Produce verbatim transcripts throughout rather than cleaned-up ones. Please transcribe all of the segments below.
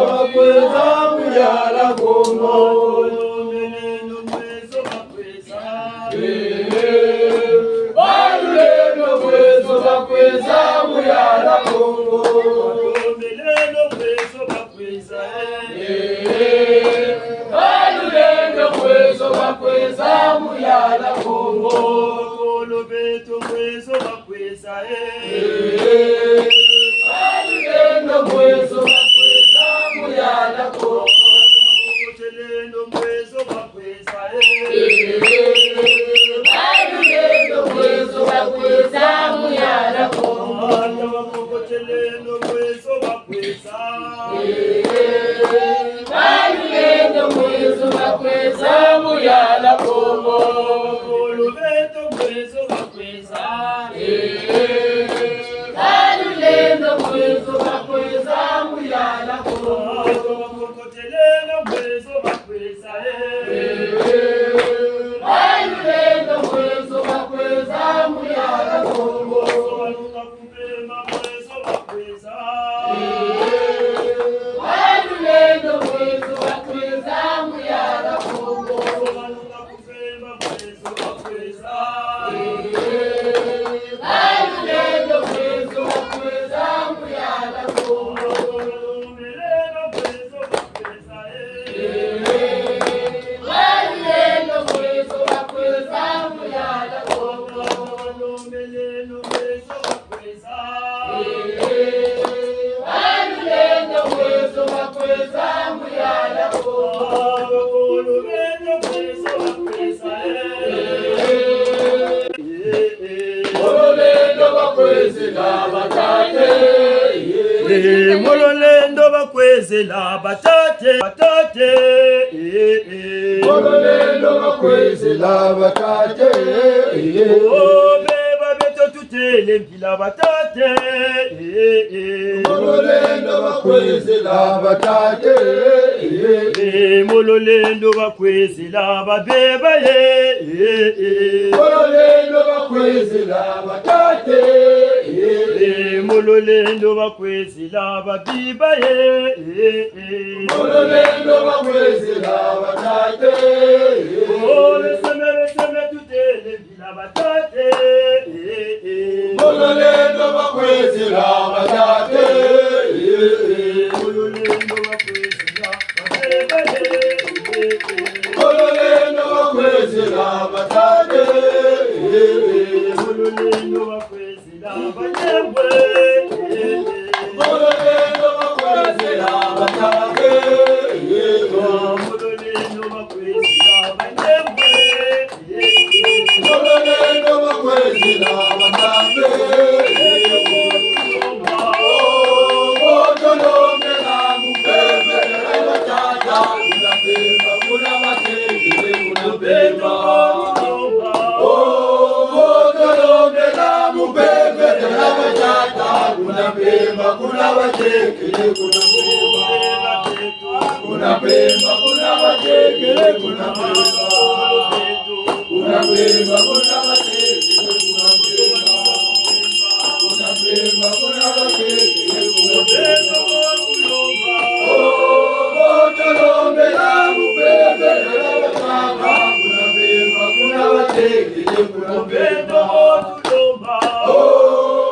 Bakwiza mu yala Kongo. Balulendo kwiza, bakwiza mu yala Kongo. Balulendo kwiza, bakwiza mu yala Kongo. Bakolo beto kwiza, bakwiza, eh. Balulendo kwiza, bakwiza mu yala Kongo. Lendo kwiza, bakwiza, eh. Balulendo kwiza, bakwiza mu yala Kongo. Lendo kwiza, bakwiza. Balulendo kwiza, bakwiza mu yala Kongo. Bakolo beto kwiza, bakwiza. Balulendo kwiza, bakwiza mu yala Kongo. Balulendo kwiza, bakwiza mu yala Kongo. Balulendo kwiza, bakwiza mu yala Kongo. Balulendo kwiza, bakwiza mu yala Kongo. Balulendo kwiza, bakwiza mu yala Kongo. Balulendo kwiza, bakwiza mu yala Kongo. Mu lulendo bakwizila batata. Eh, mu lulendo bakwizila batata, batata. Eh, eh. Mu lulendo bakwizila batata. Eh, eh. Oh, beba beto tutêle mpila batata. Eh, eh. Mu lulendo bakwizila batata. Eh, eh. Eh, mu lulendo bakwizila babeba ye. Eh, eh. Mu lulendo bakwizila batata. Eh, eh. Eh, mu lulendo bakwizila babiba ye. Eh, eh. Mu lulendo bakwizila batata. Eh, eh. Oh, beseme, beseme, tutêle mpila batata. Eh, eh. Mu lulendo bakwizila batata. Eh, eh. Mu lulendo bakwizila batata. Eh, eh. Mu lulendo bakwizila batata. Eh, eh. Mu lulendo bakwizila Kuna Mpemba, kuna batekele, kuna Mpemba. Kuna Mpemba, kuna batekele, kuna Mpemba. Kuna Mpemba, kuna batekele, kuna Mpemba. Kuna Mpemba, kuna batekele, kuna Mpemba. Oh, oh, tolombela mupembe, kuna Mpemba, kuna batekele, kuna Mpemba. Oh,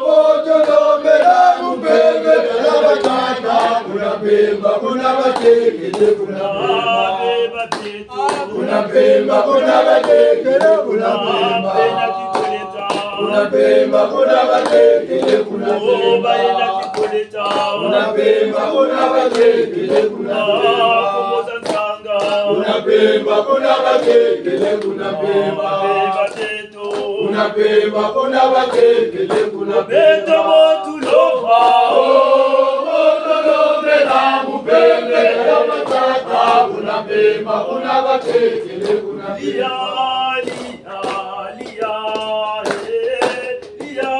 oh, tolombela mupembe, kuna batata, kuna Mpemba, kuna batekele, kuna Mpemba. Kuna Mpemba, kuna batekele, kuna Mpemba. Kuna Mpemba, kuna batekele, kuna Mpemba. Kuna Mpemba, kuna batekele, kuna Mpemba. Kuna Mpemba, kuna batekele, kuna Mpemba. Kuna Mpemba, kuna batekele, kuna Mpemba. Beto bo tulomba. Oh, bo tulombela mupembe na batata. Kuna Mpemba, kuna batekele, kuna Mpemba. Lia, lia, lia, eh, lia,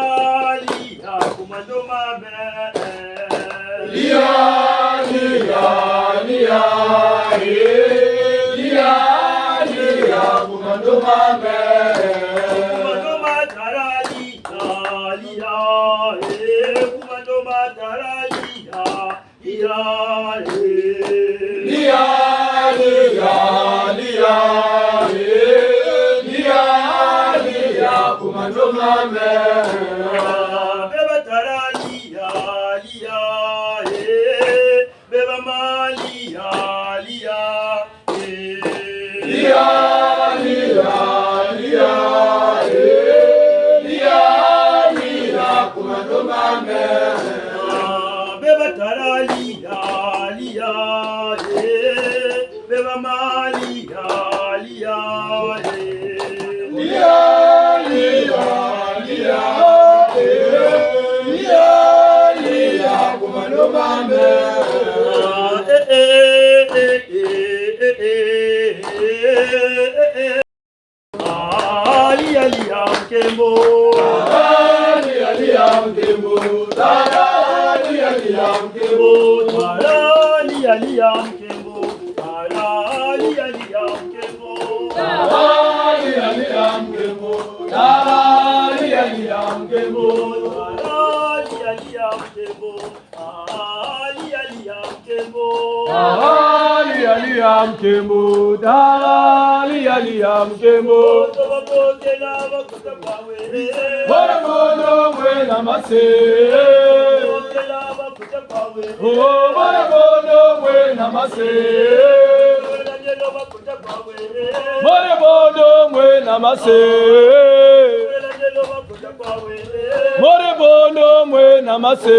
lia, kumando mame, eh. Lia, lia, lia, eh, lia, lia, kumando mame. Kumando matala lia, lia, eh, kumando matala lia, lia, eh. Bata lia, lia, eh, beba ma lia, lia, eh. Lia, lia, lia, eh, lia, lia, ku maloba mame. Ah, eh, eh, eh, eh, eh, eh, eh, eh, eh. Ah, lia, lia, nkembo. Ah, lia, lia, nkembo. Tala, lia, lia, nkembo. Tala, lia, lia, nkembo. Tala, lia, lia, nkembo. Tala, lia, lia, nkembo. Tala, lia, lia, nkembo. Tala, lia, lia, nkembo. Ah, lia, lia, nkembo. Ah, lia, lia, nkembo. Tala, lia, lia, nkembo. Boto babotela bakuta kwawe. Bore bondo mwena mase. Babotela bakuta kwawe. Oh, bore bondo mwena mase. Babotela bakuta kwawe. Bore bondo mwena mase. Babotela bakuta kwawe. Bore bondo mwena mase.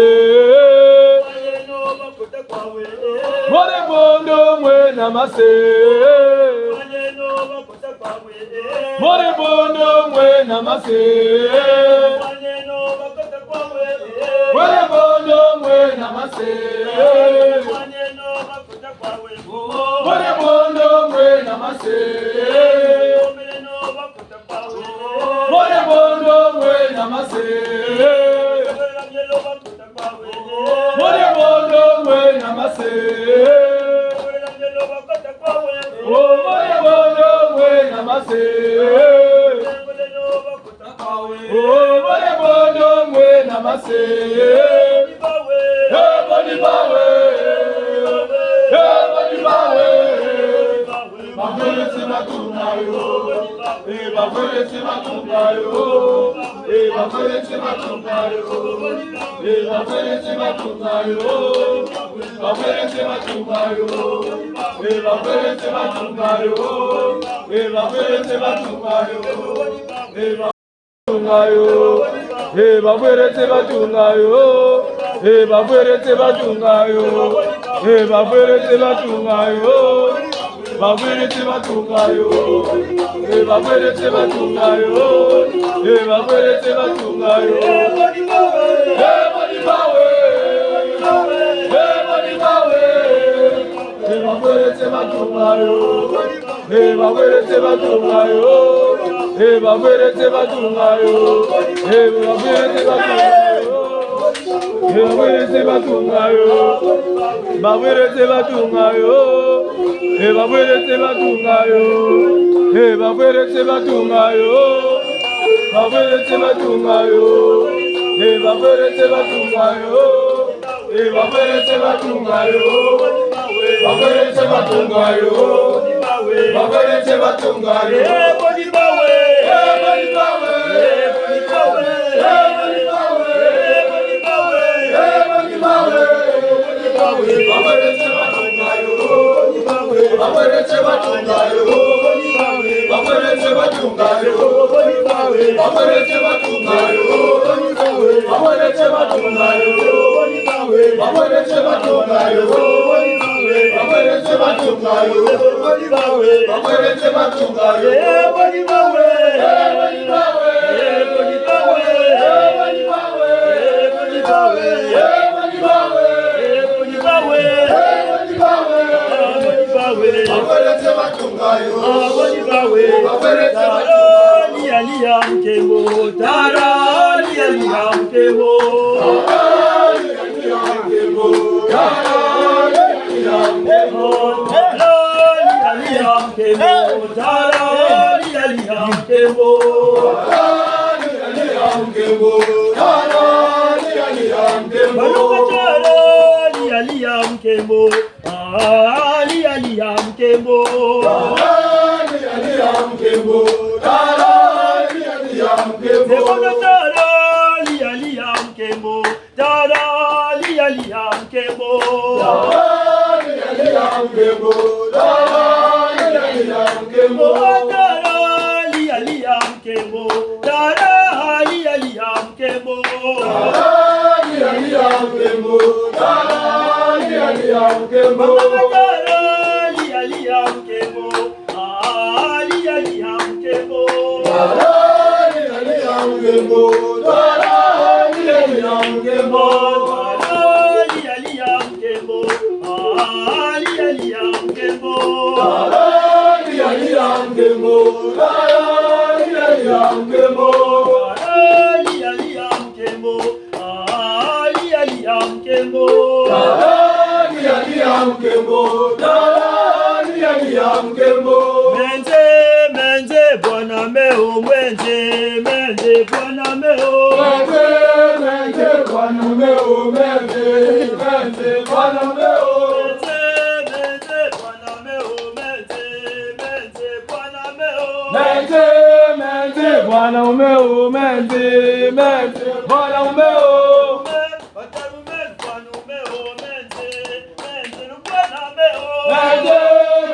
Bore bondo mwena mase. Bore bondo mwena mase. Bore bondo mwena mase. Bore bondo mwena mase. Bore bondo mwena mase. Bore bondo mwena mase. Oh, bore bondo mwena mase. Oh, bore bondo mwena mase. Eh, boni bawe. Eh, boni bawe. Bafweti batunga yo. Eh, bafweti batunga yo. Eh, bafweti batunga yo. Eh, bafweti batunga yo. Bafweti batunga yo. Eh, bafweti batunga yo. Eh, bafweti batunga yo. Eh, ba- tunga yo. Eh, bafweti batunga yo. Eh, bafweti batunga yo. Eh, bafweti batunga yo. Bafweti batunga yo. Eh, bafweti batunga yo. Eh, bafweti batunga yo. Eh, boni bawe. Eh, boni bawe. Eh, bafweti batunga yo. Eh, bafweti batunga yo. Eh, bafweti batunga yo. Eh, bafweti batunga yo. Eh, bafweti batunga yo. Bafweti batunga yo. Eh, bafweti batunga yo. Eh, bafweti batunga yo. Bafweti batunga yo. Eh, bafweti batunga yo. Eh, bafweti batunga yo. Bafweti batunga yo. Bafweti batunga yo. Eh, boni bawe. Eh, boni bawe. Eh, boni bawe. Eh, boni bawe. Eh, boni bawe. Bafweti batunga yo. Bafweti batunga yo. Bafweti batunga yo. Bafweti batunga yo. Bafweti batunga yo. Bafweti batunga yo. Bafweti batunga yo. Bafweti batunga yo. Eh, boni bawe. Eh, boni bawe. Eh, boni bawe. Eh, boni bawe. Eh, boni bawe. Eh, boni bawe. Eh, boni bawe. Eh, boni bawe. Eh, boni bawe. Bafweti batunga yo. Ah, boni bawe. Bafweti batunga yo. Tala, lia, lia, nkembo. Tala, lia, lia, nkembo. Tala, lia, lia, nkembo. Tala, lia, lia, nkembo. Tala, lia, lia, nkembo. Tala, lia, lia, nkembo. Tala, lia, lia, nkembo. Tala, lia, lia, nkembo. Baluka tala, lia, lia, nkembo. Ah, lia, lia, nkembo. Tala, lia, lia, nkembo. Tala, lia, lia, nkembo. Sekondo tala, lia, lia, nkembo. Tala, lia, lia, nkembo. Tala, lia, lia, nkembo. Tala, lia, lia, nkembo. Oh, tala, lia, lia, nkembo. Tala, lia, lia, nkembo. Tala, lia, lia, Nkembo, tala, lia, lia, nkembo. Mama, tala, lia, lia, nkembo. Ah, lia, lia, nkembo. Tala, lia, lia, nkembo. Tala, lia, lia, nkembo. Tala, lia, lia, nkembo. Ah, lia, lia, nkembo. Tala, lia, lia, nkembo. Tala, lia, lia, nkembo. Tala, lia, lia, nkembo. Ah, lia, lia, nkembo. Tala, lia, lia, nkembo. Tala, lia, lia, nkembo. Menze, menze, bwana meo, menze, menze, bwana meo. Menze, menze, bwana meo, menze, menze, bwana meo. Menze, menze, bwana meo, menze, menze, bwana meo. Menze, menze, bwana meo, menze, menze, bwana meo. Menze,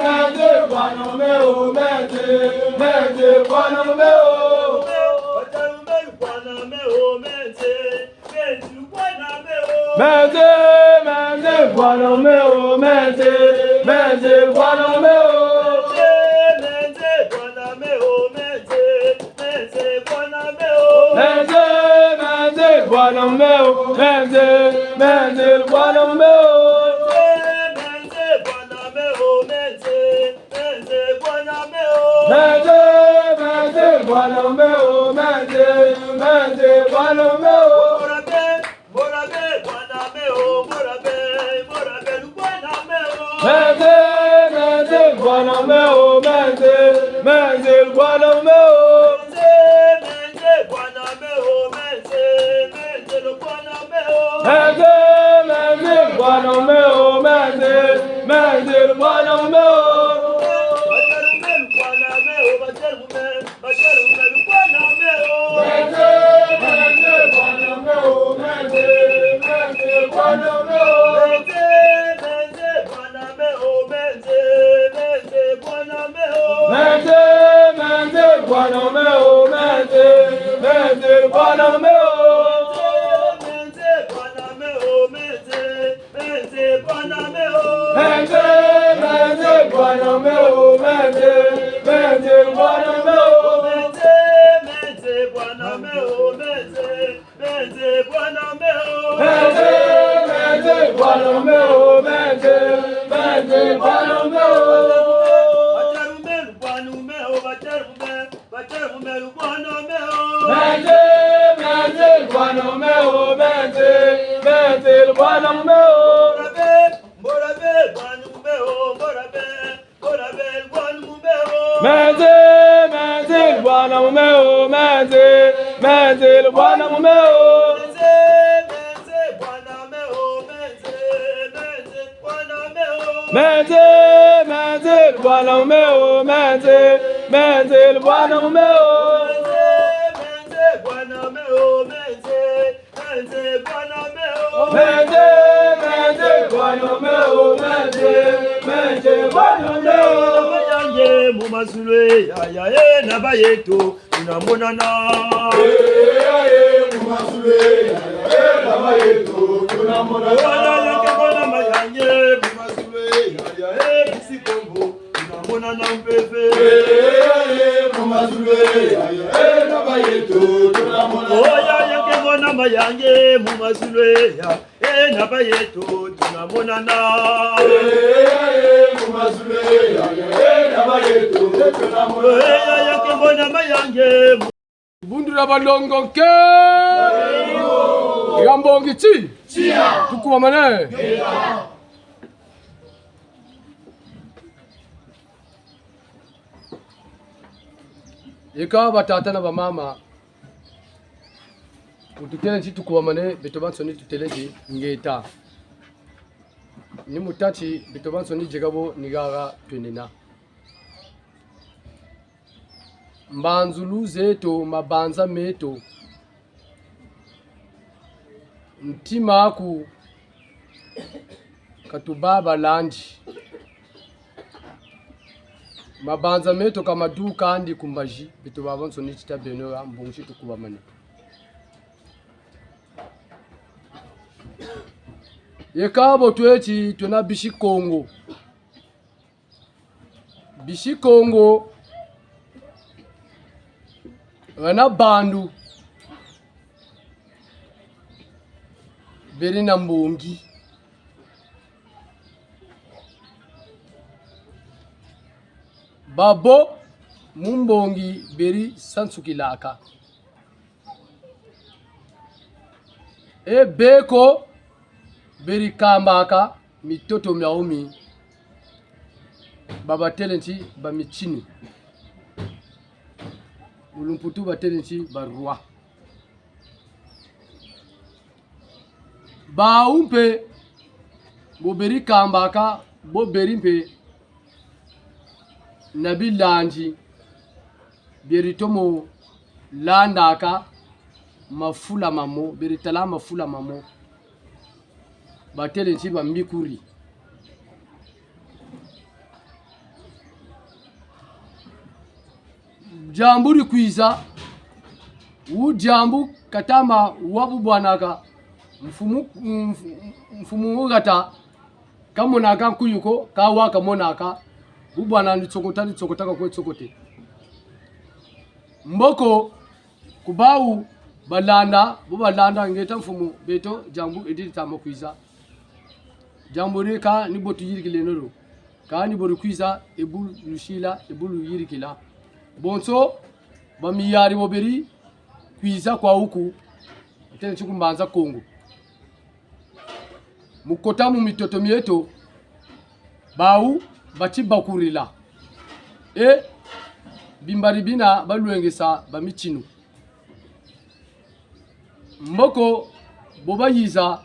menze, bwana meo, menze, menze, bwana meo. Menze, menze, bwana meo, menze, menze, bwana meo. Menze, menze, bwana meo, menze, menze, bwana meo. Menze, menze, bwana meo, menze, menze, bwana meo. Menze, menze, bwana meo, menze, menze, bwana meo. Menze, menze, bwana meo, menze, menze, bwana meo. Mbola be, mbola be, bwana meo, mbola be, mbola be, lu bwana meo. Menze, menze, bwana meo, menze, menze, bwana meo. Menze, menze, bwana meo, menze, menze, lu bwana meo. Menze, menze, bwana meo, menze, menze, lu bwana meo. Batelu melu bwana meo, batelu melu. Menze, menze, bwana meo, menze, menze, bwana meo, menze, menze, bwana meo. Menze, menze, bwana meo, menze, menze, bwana meo. Menze, menze, bwana meo, menze, menze, bwana meo. Batelu melu bwana meo, batelu melu. Batelu melu bwana meo. Menze, menze, bwana meo, menze, menze, bwana meo. Mbola be, mbola be, bwana meo, mbola be, mbola be, bwana meo. Menze, menze, bwana meo, menze, menze, bwana meo. Menze, menze, bwana meo, menze, menze. Menze, menze, bwana meo, menze, menze, bwana meo. Menze, menze, bwana meo, menze, menze, bwana meo. Menze, menze, bwana meo, menze, menze, bwana meo. Mayange mu mazulu, ya, ya, eh, na ba yeto. Tuna monana. Eh, eh, mu mazulu, eh, eh, na ba yeto, tuna monana. Oh, ya, ya, nkembo na mayange, mu mazulu, eh, ya, ya, eh, bisi Kombo, tuna monana mpeve. Eh, eh, mu mazulu, eh, ya, ya, eh, na ba yeto, tuna monana. Oh, ya, ya, nkembo na mayange, mu mazulu, eh, ya. Eh, na ba yeto, tuna monana. Eh, eh, mu mazulu, eh, ya, ya, eh, na ba yeto, tuna monana. Eh, ya, ya, nkembo na mayange. Bundu dia balongo nke. Ya mbongi ti. Tukubamane. Yika batata na bamama. Wututêle ti tukubamane, beto bansoni tutêle ti ngeta. Ni mu tâ ti beto bansoni dieka bo ni haha twenena. Mbanzulu zeto, mabanza meto. Ntima aku ka tubâ balandi. Mabanza meto ka maduka andi ku mbazi, beto babansoni ti tabeno ha mbongi ti tukubamane. Yeka bo tweti twena bisi Kongo. Bisi Kongo, hana bandu beri na mbongi. Babo mu mbongi beri sansukilaka. E beko beri kambaka mitoto miawu mi, babatêle ti bamitinu. Mu lumputu batêle ti baroi. Bawu mpe bo beri kambaka, bo beri mpe na bilandi, beri tomo landaka mafula mamo, beri tala mafula mamo. Batêle ti bambikuri. Diambu dikwiza, wu diambu katama wa bubwanaka, mfumu, mf-, mfumu ngata, kamonaka nkuyu ko, kawa kamonaka, bubwana ni tsokota, ni tsokota ka kwe tsokote. Mboko, ku bawu balanda, bo balanda, ngeta mfumu, beto, diambu edi ditama kwiza. Diambu di ka ni bo tuyirikileno lo. Ka ni bo dikwiza, e bu lusila, e bu luyirikila. Bonso, bamiyari bo beri kwiza kwa wuku, têle ti ku Mbanza Kongo. Mu kota mu mitoto mieto, bawu bati bakurila. E, bimbari bina balwengesa bamitinu. Mboko bo bayiza,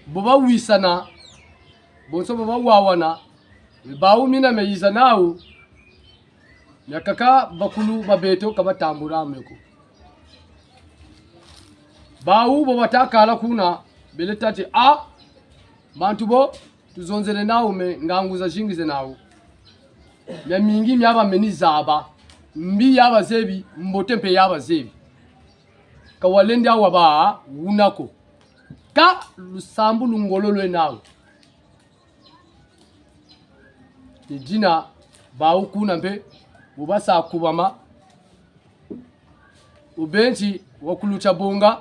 bo bawisana, bonso bo bawawana, bawu mina miayiza nawu, miakaka bakulu ba beto ka batambula meko. Bawu bo bata kala kuna, bele tâ ti, a, bantu bo, tuzonzele nawu, mais ngangu zazingi zena nawu. Miamingi mia bameni zaba, mbi ya bazebi, mbote mpe ya bazebi. Ka walendi awu wabawuna ko. Ka lusambulu ngolo lwena nawu. Ni dina bawu kuna mpe, bo basa kubama, wu benti wakulu tia bonga,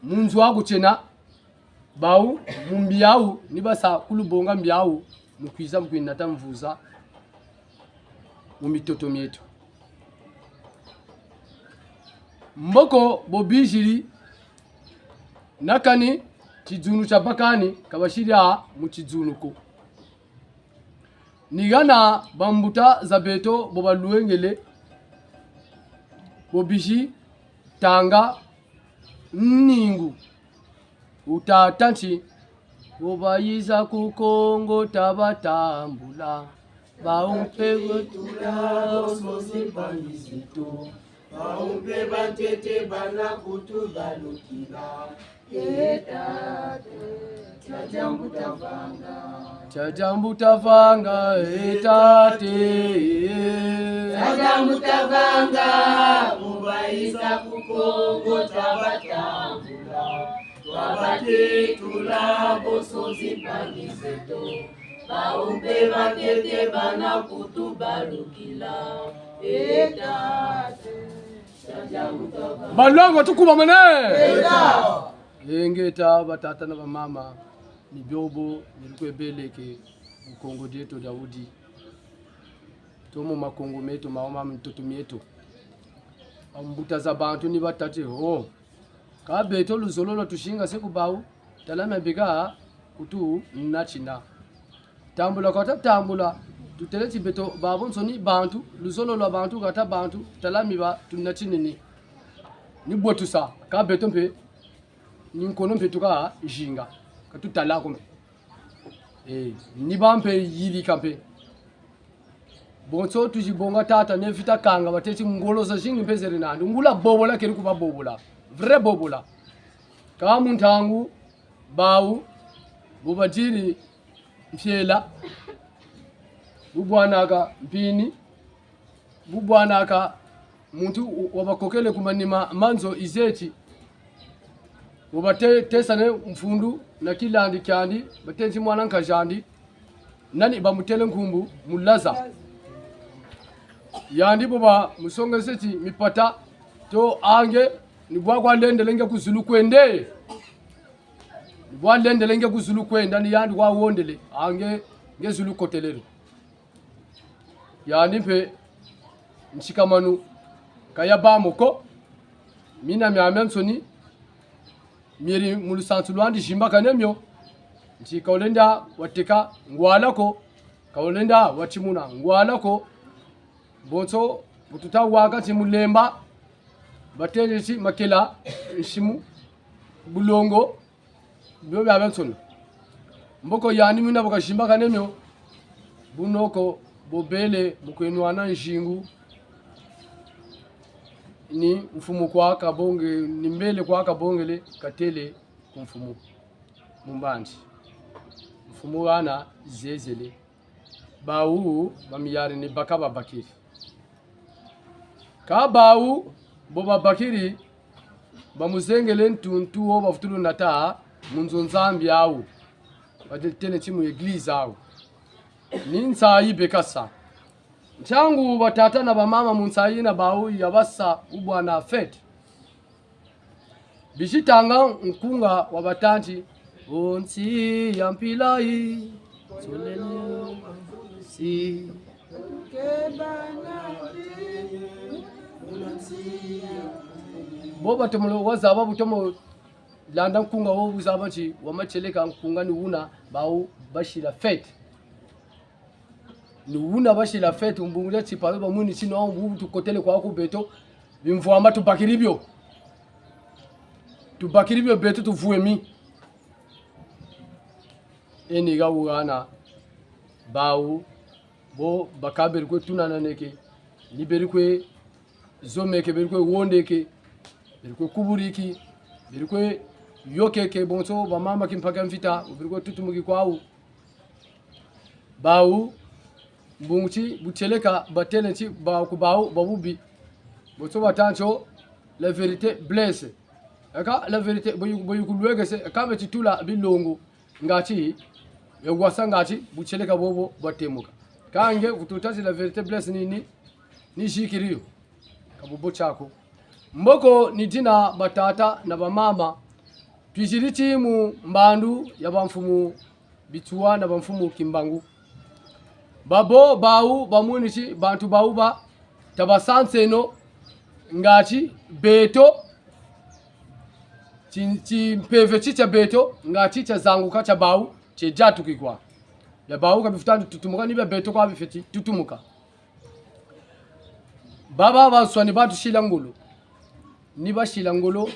mu nzo aku tiena, bawu, mu mbi awu, ni basa kulubonga mbi awu, mu kwiza mu kwinata mvuza, mu mitoto mieto. Mboko bo biziri, na kani, tidzunu tia bakani, ka basiri a mu tidzunu ko. Ni hana bambuta za beto bo balwengele, bo bizi tanga nningu, wu tata nti, bo bayiza ku Kongo tabatambula, bawu mpe wetula bonso zimbangi zeto. Bawu mpe bantete bana kutubalukila. E tata, tia diambu tavanga. Tia diambu tavanga, e tata. Tia diambu tavanga, bo bayiza ku Kongo tabatambula. Twabatetula bonso zimbangi zeto. Bawu mpe bantete bana kutubalukila. E tata. Balongo, tukubamane. Ingeta, batata na bamama, ni biobo, ni lukwe beleke, mu Kongo dieto dia wudi. Tomo makongo meto, mama, mitoto mieto. Bambuta za bantu ni batâ ti, oh. Ka beto luzolo lwa tusingase ku bawu, tala mia bika kutunatina. Tambula kwa tatambula, tutêle ti beto babansoni bantu, luzolo lwa bantu kata bantu, tala mi batunatinini. Ni bwe tusa, ka beto mpe, ni nkono mpe tuka zinga, ka tutala ko mpe. Eh, ni ba mpe yirika mpe. Bonso tuzi bonga tata, ne vita kanga, batêle ti ngolo zazingi mpe zeri nandi. Ngula bobola keri kuba bobola. Vrai bobola. Ka mu ntangu, bawu, bu badiri mfiela, bu bwanaka mpini, bu bwanaka muntu wabakokele ku manima ma nzo, yize ti, Bo bate-, tesane mfundu na kilandi kiandi, batêle ti mwana nkazi'andi, nani bamutêle nkumbu, Mulaza. Yandi bo bamusongese ti mipata, to a nge, ni bwa kwa lendele nge ku zulu kwenda. Ni bwa lendele nge ku zulu kwenda, ni yandi kwa wondele, a nge, nge zulu kotelele. Yandi mpe nsikamanu ka yabâ mo ko, mina miamiansoni mieri mu lusansu lwandi zimbakane mio, nti ka wulenda wateka ngwala ko, ka wulenda watimuna ngwala ko. Bonso bu tuta waka ti mulemba, batêle ti makela, nsimu, bulongo, bio biabiansoni. Mboko yandi mina bu kazimbakane mio, bu noko bo bele mu kwe nwana nzingu, ni mfumu kwa kabonge-, ni mbele kwa kabongele, katêle ku mfumu mu mbanzi. Mfumu hana zezele. Bawu ba miyari ni baka babakiri. Kâ bawu bo babakiri, bamuzengele ntuntu wo bavutulu nata mu nzo Nzambi awu, batêle ti mu église awu. Ni nsayi beka sa. Ntiangu batata na bamama mu nsayi na bawu ya basa wubwana fête. Bizi tanga nkunga wa batanti. O nsi ya mpila yi, solele si. Bo batomo wazaba bu tomo landa nkunga wo, bu zaba ti wa matieleka nkunga ni wuna, bawu basila fête. Ni wuna basila fête, mbungu dia tipa yo bamwini ti no, bu tukotele kwaku beto, bimvwama tubakiri bio. Tubakiri bio beto tuvwemi. E ni ha wu hana, bawu, bo baka beri kwe tunananeke, ni beri kwe zomeke, beri kwe wondeke, beri kwe kuburiki, beri kwe yokeke, bonso bamama Kimpaka Mvita, beri kwe tutumuki kwawu. Bawu, mbungu ti butieleka batêle ti bawu ku bawu babubi. Bonso batanti o, la vérité blesse. Eka la vérité, bo yu-, bo yukulwekese, eka me titula bilongo, ngati, ya wasa ngati, butieleka bobo bwatemuka. Kâ nge, kututa ti la vérité blesse ni, ni, ni zikiri yo. Ka bubu tiaku. Mboko ni dina batata na bamama, twiziri ti mu mbandu ya bamfumu Bitsuwa na bamfumu Kimbangu. Babo bawu bamwini ti bantu bawu ba tabasanseno ngati beto, ti, timpeve ti tia beto ngati tia zanguka tia bawu tie diatuki kwa. Bia bawu ka bifweti tutumuka, ni bia beto kwa bifweti tutumuka. Baba bansoni batusila ngolo. Ni basila ngolo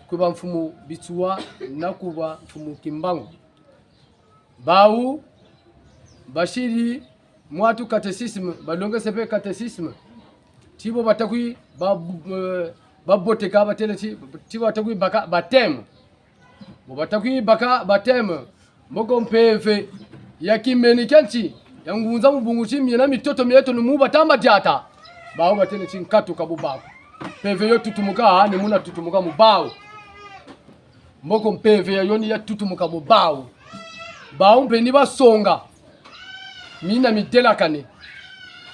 kwe bamfumu Bitsuwa na kwe bamfumu Kimbangu. Bawu basiri mwatu catéchisme, balongese mpe catéchisme. Ti bo batakwi ba, eh, baboteka batêle ti, ti bo batakwi baka baptême. Bo batakwi baka baptême, mboko mpeve ya kimeni kia nti, ya ngunza mu bungu ti miena mitoto mieto ni mu batama diata. Bawu batêle ti nkatu ka bu baku. Mpeve yo tutumuka, ni muna tutumuka mu bawu. Mboko mpeve ya yo ni ya tutumuka mu bawu. Bawu mpe ni basonga. Mina midelakane.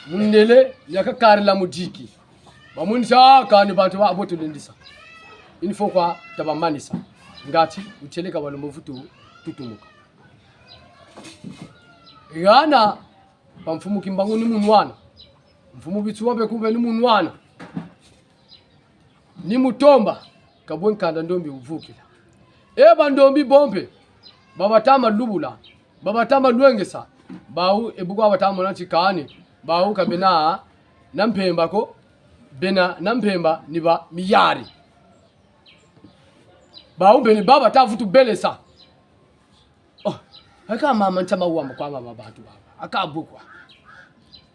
Mundele, ya kakarila mudiki. Bamwini ti, ah, kani bantu ba abo tulendisa. Il faut kwa tabamanisa. Ngati, butieleka balembo vutu tutumuka. Hana, bamfumu Kimbangu ni munwana. Mfumu Bitsuwa mpe kumbe ni munwana. Ni mutomba, ka bwe nkanda ndombi wuvukila. E bandombi bo mpe, babatama lubula, babatama lwengesa, bawu e bu kwa batamona ti kani, bawu ka bena na mpemba ko, bena na mpemba ni ba miyari. Bawu mpe ni baba ta vutu belesa. Oh, aka mama ntama wamba kwa mama bantu baba. Aka bukwa.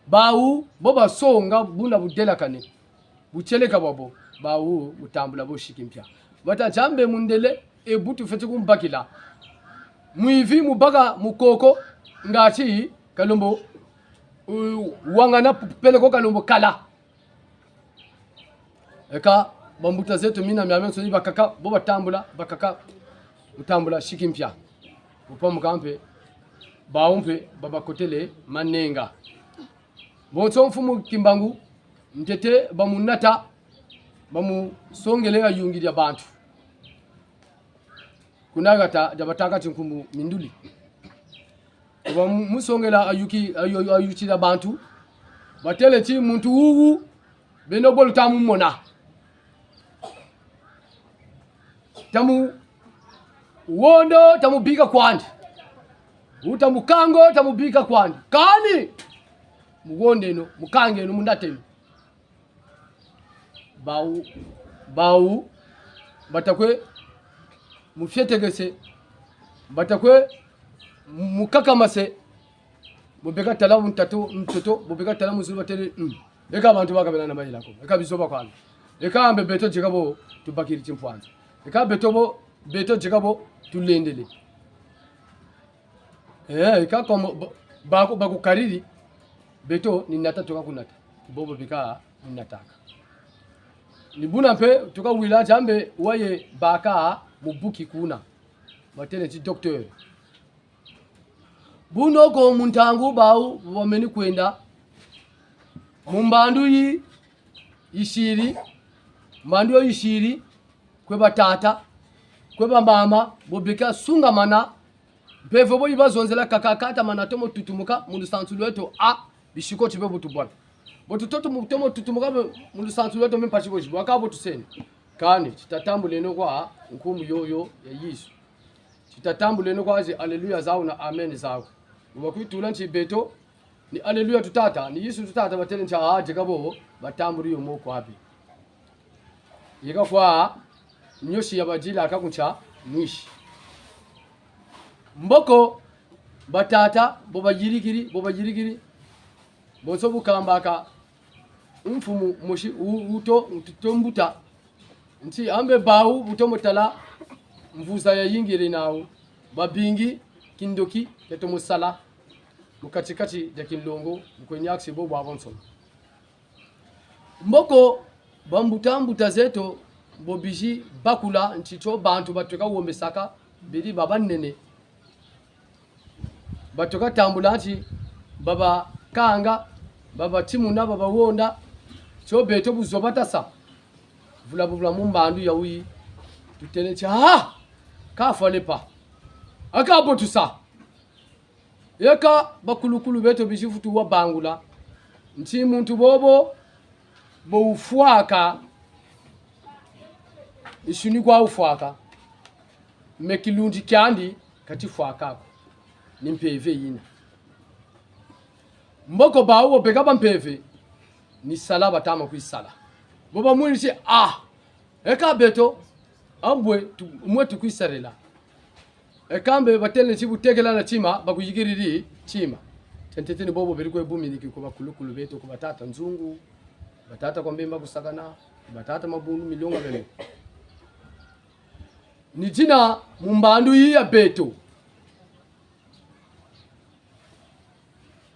Bawu, bo basonga buna budelakane. Butieleka bwabo, bawu, butambula bo siki mpia. Bata jambe mundele, e bu tufweti kumbakila. Mwivi mubaka mukoko, ngati, kalembo, uh, wangana p-, peleko kalembo kala. Eka, Bambuta zeto mina miamiansoni bakaka, bo batambula, bakaka, mu tambula siki mpia. Mu pamuka mpe, bawu mpe, babakotele manenga. Bonso mfumu Kimbangu, ntete bamunata, bamusongele ha yungi dia bantu. Kuna hata, dia batâka ti nkumbu Minduli. Bamusongela ha yuki, ha yu-, ha yuki dia bantu. Batêle ti muntu wuwu, beno bo luta mumona. Ta muwondo, ta mubika kwandi. Wuta mu kango, ta mubika kwandi. Kani muwondeno, mukangeno, munateno. Bawu, bawu, bata kwe mufietekese, bata kwe mukakamase, bo beka tala mu ntoto, ntoto, bo beka tala mu zulu batêle, mm. Eka bantu baka bena na mayela ko, eka bizoba kwani. Eka mbe beto yeka bo tubakiri timpwanza. Eka beto bo, beto yeka bo tulendele. Eh, eka komo, ba-, baku-, bakukariri, beto ni nata tuka kunata. Bobo bika ni nataka. Ni buna mpe tuka wila ti mbe waye baka mu buki kuna. Batêle ti docteur. Buno ko mu ntangu bawu bameni kwenda. Mu mbandu yi, yisiri, mbandu yo yisiri, kwe batata, kwe bamama, bo bika sungamana, mpeve bo yibazonzela kaka kata mana tomo tutumuka, mu lusansu lweto a, bisikoti bie bu tubwana. Bo tutoto mu-, tomo tutumuka mu, mu lusansu lweto me mpasi bo zibwa ka bo tuseni. Kani, ti tatambuleno kwa nkumbu yoyo ya Yezu. Ti tatambuleno kwa zi aleluya zawu na amen zawu. Bo bakwitula nti beto, ni aleluya tutata, ni Yezu tutata batêle nti a, yeka bo, batambuli yo mo kwa bi. Yeka kwa, nyosi ya badila ka kuntia, mwisi. Mboko, batata, bo bayirikiri, bo bayirikiri. Bonso bu kambaka, mfumu mosi, wu-, wuto, wuto mbuta. Nti mbe bawu, bu tomo tala, mvuza yayingi yeri nawu. Babingi, kindoki, ke tomo sala. Mu kati-kati dia kinlongo, mu kwe niakisi bo bwabwansoni. Mboko, bambuta mbuta zeto, bo bizi bakula, nti tio bantu batweka wombesaka, beri babanene. Batweka tambula nti, babakanga, babatimuna, babawonda, tio beto buzoba tasa. Vula buvula mu mbandu ya wuyi, tutêle ti, ah, kafwa lepa. Aka bo tusa. Eka bakulukulu beto bizi vutu wabangula. Nti muntu bobo, bo wufwaka, nsuni kwa wufwaka. Me kilunzi kiandi, ka tifwaka ko. Ni mpeve yina. Mboko bawu bo beka bampeve, ni sala batama kwisala. Bo bamweni ti, ah, eka beto, a mbwe tu-, mwe tukwisarila. Eka mbe batêle nti bu tekela na tima, bakuyikiriri tima. Ntete ni bobo beri kwe buminiki ku bakulukulu beto, ku batata Nzungu, batata kwa Mbemba Kusakana, batata Mabundu, milonga beno. Ni dina mu mbandu yi ya beto.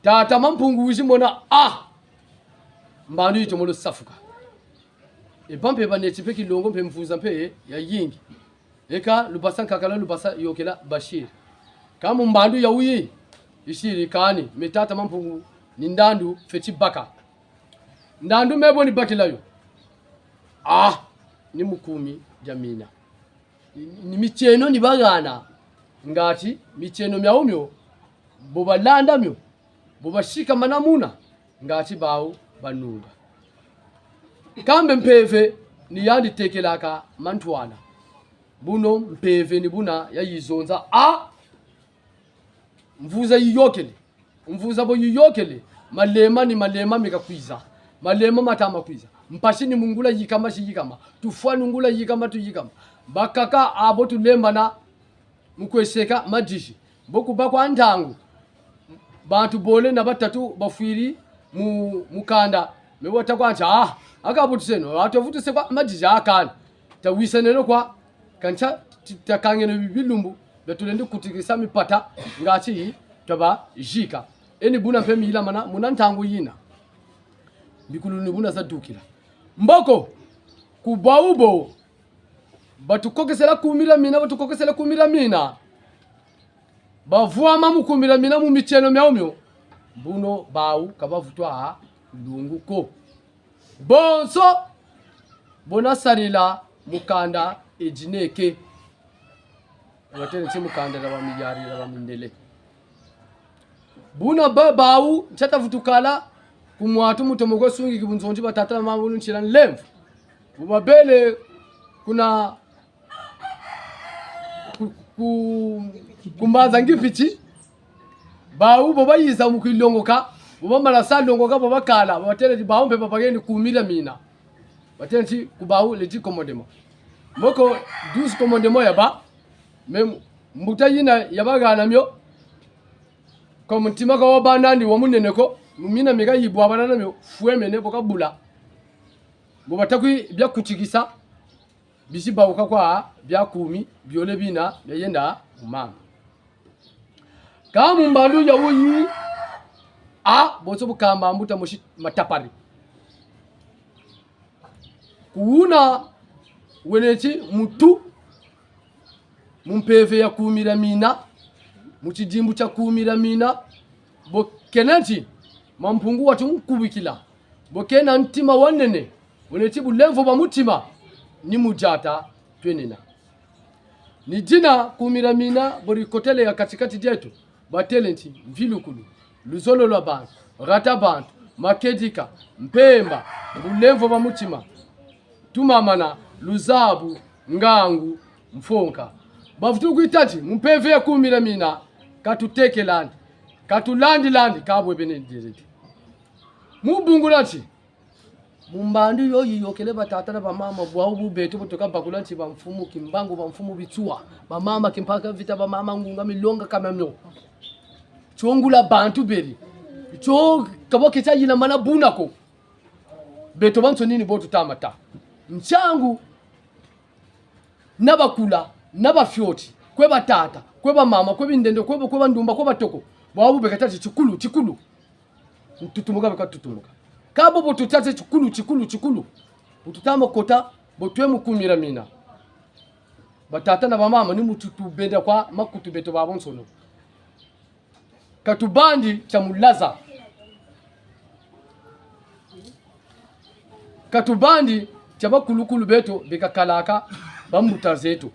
Tata Mampungu wizi mona, ah! Mbandu yi tomo lo safuka. E ba mpe baneti mpe kilongo mpe mvuza mpe yayingi. Eka lubasa nkakala, lubasa yokela basiri. Ka mu mbandu ya wuyi, yisiri kani, me tata Mampungu ni ndandu fweti baka. Ndandu me bo ni bakila yo. Ah, ni mu kumi dia mina. Ni mitieno ni bahana, ngati mitieno miawu mio, bo balanda mio, bo basikamana muna, ngati bawu banunga. Ka mbe mpeve ni yandi tekelaka mantwala. Buno mpeve ni buna yayizonza, ah! Mvuza yiyokele. Mvuza bo yiyokele. Malema ni malema meka kwiza. Malema matama kwiza. Mpasi ni mu ngula yikama si yikama. Tufwa ni ngula yikama tuyikama. Bakaka abo tulembana mu kwe seka madizi. Bo ku ba kwa ntangu, bantu bole na batatu bafwiri mu, mu kanda. Me wata kwa nti, ah, aka bu tuseno, atu vutu sekwa madizi a kani. Tawisaneno kwa, kantia ti-, takangeno bi-, bilumbu, bia tulendi kutikisa mipata, ngati twabazika. E ni buna mpe miyilamana, muna ntangu yina. Bikulu ni buna zadukila. Mboko, Ku bawu bo batukokesela kumi dia mina, batukokesela kumi dia mina. Bavwama mu kumi dia mina mu mitieno miawu mio. Buno bawu ka bavutu ha lungu ko. Bonso bo nasarila mukanda edi neke. Batele nti mukanda dia bamiyari, dia bamindele. Buna ba, bawu, ntia tavutukala, ku mwatu mutomo kwe sungiki bunzonzi batata na mama bulu ntila nlemvo. Bu babele kuna ku, ku, ku mbanza Ngipiti, bawu bo bayiza mu kwilongoka, bo bamana sa longoka, bo bakala, batele ti bawu mpe babaheni kumi dia mina. Batele ti ku bawu les dix commandements. Moko douze commandements yabâ, mais mbuta yina yabahana mio, ka mutima ka wabâ nandi wa munene ko, mu mina mi kayibwabana na mio, fwemene bo kabula. Bo batakwi bia kutikisa, bizi bawuka kwa bia kumi, biole bina biayenda mu mamba. Kâ mu mbandu ya wuyi, a, bonso bu kamba mbuta mosi matapari. Kuna wena ti mutu mu mpeve ya kumi dia mina, mu tidimbu tia kumi dia mina, bo kena nti Mampungu watunkubikila, bo kena ntima wa nene, wena ti bulemvo bwa mutima, ni mu diata twenina. Ni dina kumi dia mina bo dikotele ha kati-kati dieto, batele nti mvilukulu, luzolo lwa bantu, rata bantu, makedika, mpemba, bulemvo bwa mutima, tumamana, luzabu, ngangu, mfonka. Bavutu kwita nti, mu mpeve ya kumi dia mina, ka tutekelandi, ka tulandilandi, ka bwe bene direct. Mu bungu dia nti, mu mbandu yo yiyôkele batata na bamama, bwawu bu beto bu tuka bakula nti bamfumu Kimbangu, bamfumu Bitsua, bamama Kimpa Kavita, bamama Ngunga, Milonga, Kamamio. Tio ngula bantu beri. Tio kabo ketia yina mana buna ko. Beto bansoni ni bo tuta mata. Ntiangu, na bakula, na bafioti, kwe batata, kwe bamama, kwe bindende, kwe, kwe bandumba, kwe batoko. Bwawu beka tâ ti tikulu, tikulu. Ntutumuka beka tutumuka. Kâ bo bu tuta ti tikulu, tikulu, tikulu, bu tuta ma kota, bo twe mu kumi dia mina. Batata na bamama, ni mu tutubenda kwa makutu beto babonsono. Ka tubandi tia mulaza. Ka tubandi tia bakulukulu beto beka kalaka bambuta zeto.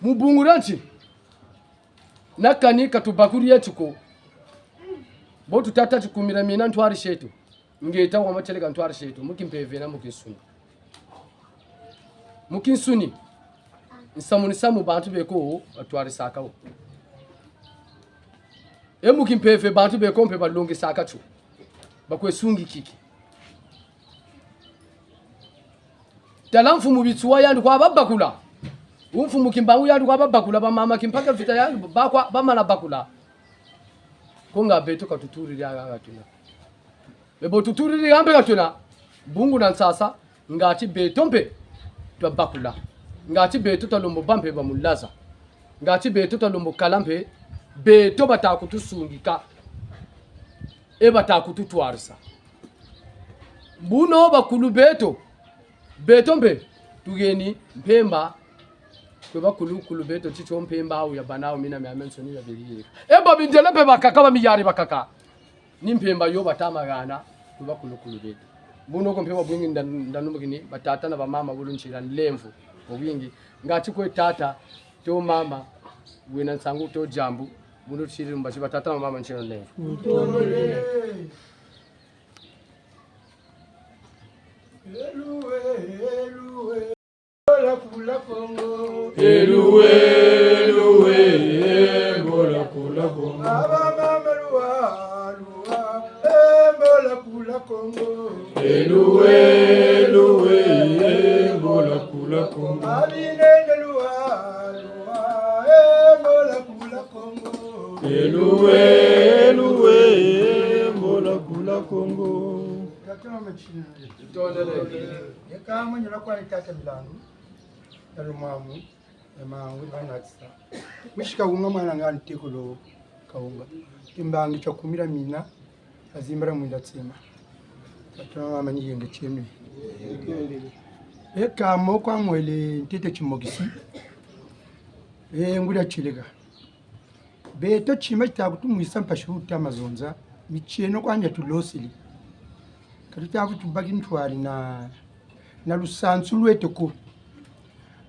Mu bungu dia nti, na kani ka tubakuri yeto ko. Bo tuta tâ ti kumi dia mina ntwari zeto. Ngeta wa matieleka ntwari zeto, mu kimpeve na mu kinsuni. Mu kinsuni, nsamu ni nsamu bantu beko batwarisaka wo. E mu kimpeve bantu beko mpe balongesaka tio. Bakwe sungikiki. Tala mfumu Bitsua yandi kwa babakula. Mfumu Kimbangu yandi kwa babakula, bamama Kimpa Kavita yandi bakwa bamana bakula. Ko nga beto ka tuturiri ha ha twena. E bo tuturiri ha mpe ha twena, bungu dia nsasa, ngati beto mpe twabakula. Ngati beto twalembo bâ mpe bamulaza. Ngati beto twalembo kala mpe beto bata kutusungika. E bata kututwarisa. Buno bakulu beto, beto mpe tuheni mpemba kwe bakulukulu beto, titio mpemba wo yabâ nawo mina miamiansoni ya beri yeka. E babindele mpe bakaka, bamiyari bakaka. Ni mpemba yo bata ma hana kwe bakulukulu beto. Buno ko mpe bwabwingi nda-, ndanumukini batata na bamama bulu ntila nlemvo. Bwabwingi. Ngati kwe tata, to mama, wena nsangu, to diambu, buno tusiri mbazi batata na bamama ntila nlemvo. Eluwe, eluwe, e mbola kula Kongo. Aba mama luwa, luwa, e mbola kula Kongo. Eluwe, eluwe, e mbola kula Kongo. Abinene luwa, luwa, e mbola kula Kongo. Eluwe, eluwe, e mbola kula Kongo. Tata mama ntila. Ntondele. Yeka mwenye na kwa ni tata Milandu. Tata mwamu. E mangu banatisa. Musi Kahunga mwana nga ntekolo Kahunga. Timbangi tia kumi dia mina, azimbala mwinda tsema. Tata mama ni yenge tiemi. E ka moko a mwele ntete timokisi. E nguria tieleka. Beto tima tita kutumwisa mpasi bu tuta ma zonza, mitieno kwa mia tulosele. Ka tuta vutu baki ntwari na, na lusansu lweto ko.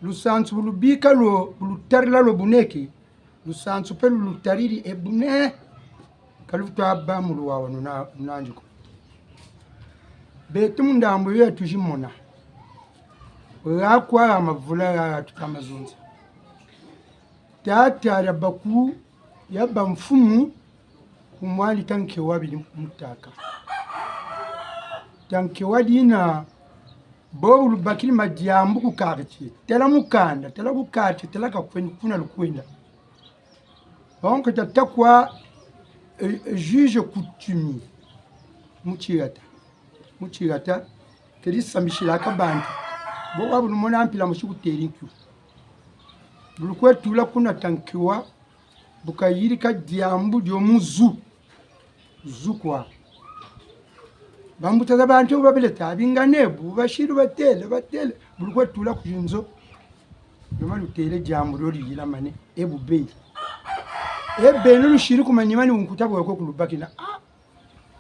Lusansu bu lubika lwo, bu lutarila lwo buneke, lusansu mpe lu lutariri e bune. Ka luvutu bâ mu luwawanu na, na nzi ko. Beto mu ndambu yo ya tuzi mona. Wa kwa ha mavula ha tuta ma zonza. Tata ya baku, ya ba mfumu, ku mwani tanke wa biri mutaka. Tanke wa dina, bobu lubakiri madiambu ku quartier. Tala mu kanda, tala ku quartier, tala ka kwendi kuna lukwenda. Donc, tata kwa, eh, eh, juge coutumier. Mu tihata. Mu tihata, keri sambisilaka bantu. Bo kwa bu lumona mpila musi kuteri nkio. Bu lukwe tula kuna tankiwa, bu kayirika diambu dio mu zu. Zu kwa. Bambuta za bantu babele tabingane, bu basiri batele, batele. Bu lukwe tula ku zinzo. Noma lutele diambu dio diyilamane, e bu beri. E beno lusiri ku manima ni bunkuta bwako ku lubakina. Ah!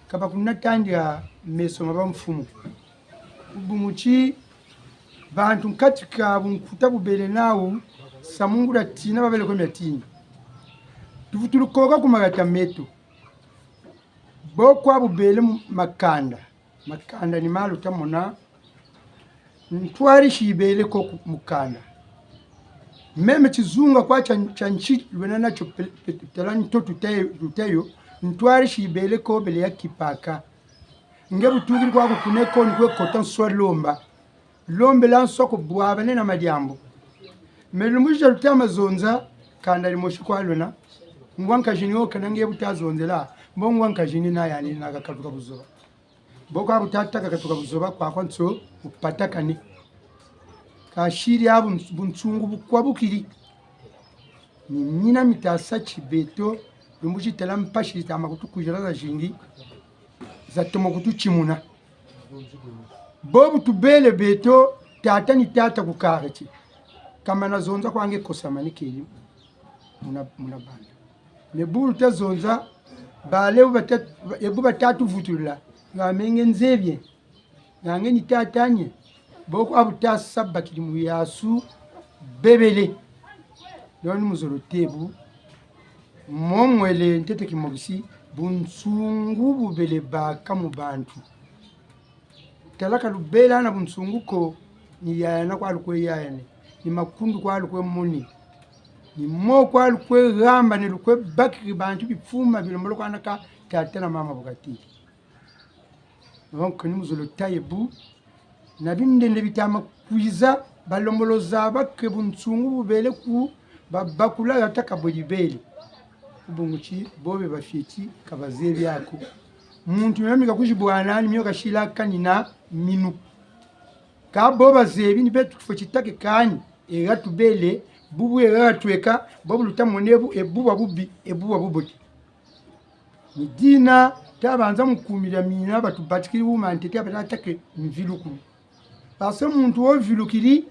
Ka ba kuna tandi ha meso ma ba mfumu. Bungu ti bantu nkati ka bunkuta bu bele nawu, samu nguria tina babele ko mia tini. Tuvutulu koka ku mahata meto. Bo kwa bu bele mu makanda. Makanda ni ma luta mona. Ntwari si yibele ko ku, mu kanda. Meme tizunga kwa tia, tia nsi lwena natio pe, pe, tala nto tuta yo, tuta yo, ntwari si yibele ko bele ya kipaka. Nge bu tukiri kwaku kuna ko ni kwe kota nswa lomba. Lombela nswa ko bwabane na madiambu. Me lumbu zi tia luta ma zonza, kanda dimosi kwa lwena. Ngwa nkazi ni wo kana nge bu ta zonzela, mbo ngwa nkazi ni na yani na kakatuka buzoba. Bo kwa bu tata kakatuka buzoba kwa kwa nso bupatakane. Kasiri abu bunsungu bukwa bukiri. Ni mina mita sa ti beto, lumbu zi tala mpasi zita ma kutu kuzila zazingi, za tomo kutu timuna. Bobu tubele beto, tata ni tata ku quartier. Kamana zonza kwa nge kosa mani keri muna, muna banda. Me bu luta zonza, bale bu bata, e bu bata tuvutulula. Nga me nge nzebi e. Nga nge ni tata ni e. Bo kwa bu ta sa bakiri mu yasu bebele. Noni muzolo tebu. Mo mwele ntete kimokisi, bunsungu bu bele baka mu bantu. Tala ka lubela na bunsungu ko, ni yayana kwa lukwe yayane, ni makundu kwa lukwe moni, ni mo kwa lukwe hamba, ni lukwe bakiri bantu bifuma bilombolokanaka tata na mama bu katiri. Donc, ni muzolo ta ye bu, na bindende bita ma kwiza, balembolo zaba ke bunsungu bu bele ku, babakula hata ka bwe dibele. Bungu ti, bobe bafieti, ka bazebi ako. Muntu mio mi kakuzibwana, ni mio kasila kanina minu. Ka bo bazebi, ni beto kifweti ta ke kani, e ha tubele, bubu e ha tweka, bobu luta mona bu, e bu bwa bubi, e bu bwa bubote. Ni dina, tabanza mu kumi dia mina, batubatikiri wuma ntete, bata ta ke mvilukulu. Parce que muntu wo vilukiri,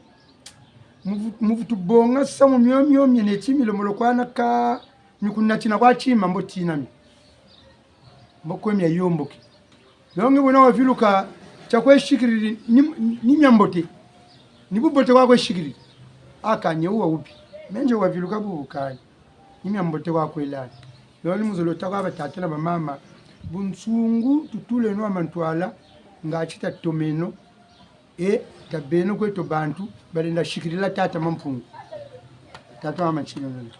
mu vu-, mu vutu bonga samu mio mio mieneti milembolo kwanaka, ni kunatina kwa tima mbo tina mi. Mbo kwe mia yomboke. Longi buna waviluka, tia kwe sikiriri, ni, ni mia mbote. Ni bubote kwa kwe sikiriri. Aka nye uwa ubi. Menje waviluka bubu kani. Ni mia mbote kwa kwe lani. Longi muzolo ta kwa batata na bamama. Bunsungu tutuleno wa mantwala, nga ti tatomeno. E, tabeno kweto bantu, balenda sikirila tata Mampungu. Tata wa machino nana.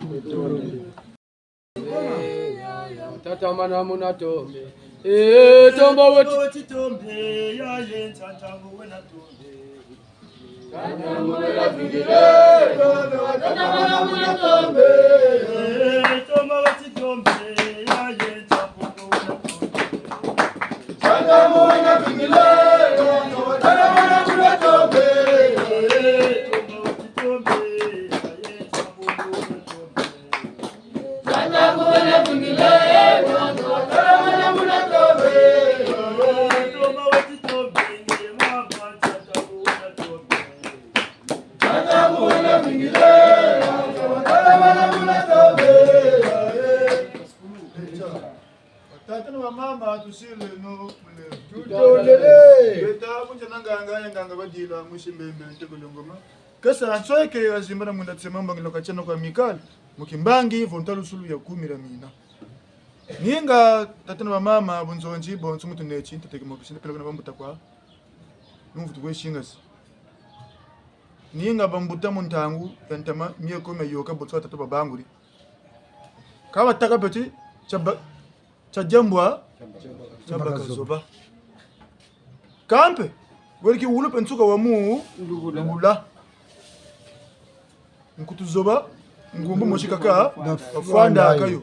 Tata mana muna tombe. Eh, tomba woti. Tombe, ya ye, tata wena tombe. Tata muna tombe. Eh, tomba woti tombe, ya ye, tata wena tombe. Tata muna tombe. Eh, tomba woti tombe, ya ye, tata wena tombe. Mama, tusileno mulemvo. Tutondele. Beta, kunja na nganga, ya nganga badila, mwisi Mbembe, ntekolo ngoma. Kesa, nsweke, ya zimba na mwinda tsema, mbangilo katiana kwa Amicale. Mu kimbangi, vo ntalusulu ya kumi la mina. Ninga, tata na bamama, bunzonzi, bonso mutu neti, ntateki mokisi, nta peleko na bambuta kwa. Numvutu kwe singasi. Ninga bambuta mu ntangu, ya ntama, mieko mia yoka, bonso batata babanguri. Ka batâka peti, tia ba-, tia diambwa, tia baka zoba. Kampe, weri ki wulu mpe nsuka wa mu, lubula. Nkutu zoba, nkumbu mosi kaka, bafwanda kayo.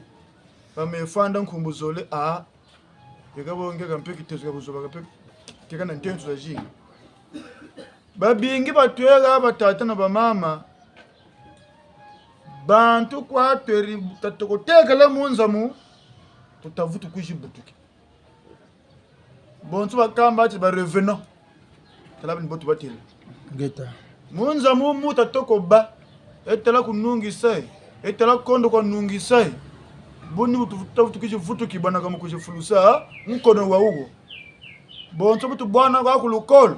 Bame fwanda nkumbu zole, a. Yeka bo nge kampe kitezo ka buzoba kampe, keka na ntentu zazingi. Babingi batwela batata na bamama. Bantu kwa tweri tatoko tekela mu nza mu, tutavutu kwizi butuki. Bonso bakamba ti ba revenants. Tala bini bo tubatêle. Ngeta. Mu nza mu, mu tatoko bâ. E tala kunungisa e. E tala kondo kwa nungisa e. Buni bu tuvutu, tuvutu kwizi vutuki bwana ka mu kwizi fulusa nkono wa wuwo. Bonso bu tubwana kwa ku lukolo.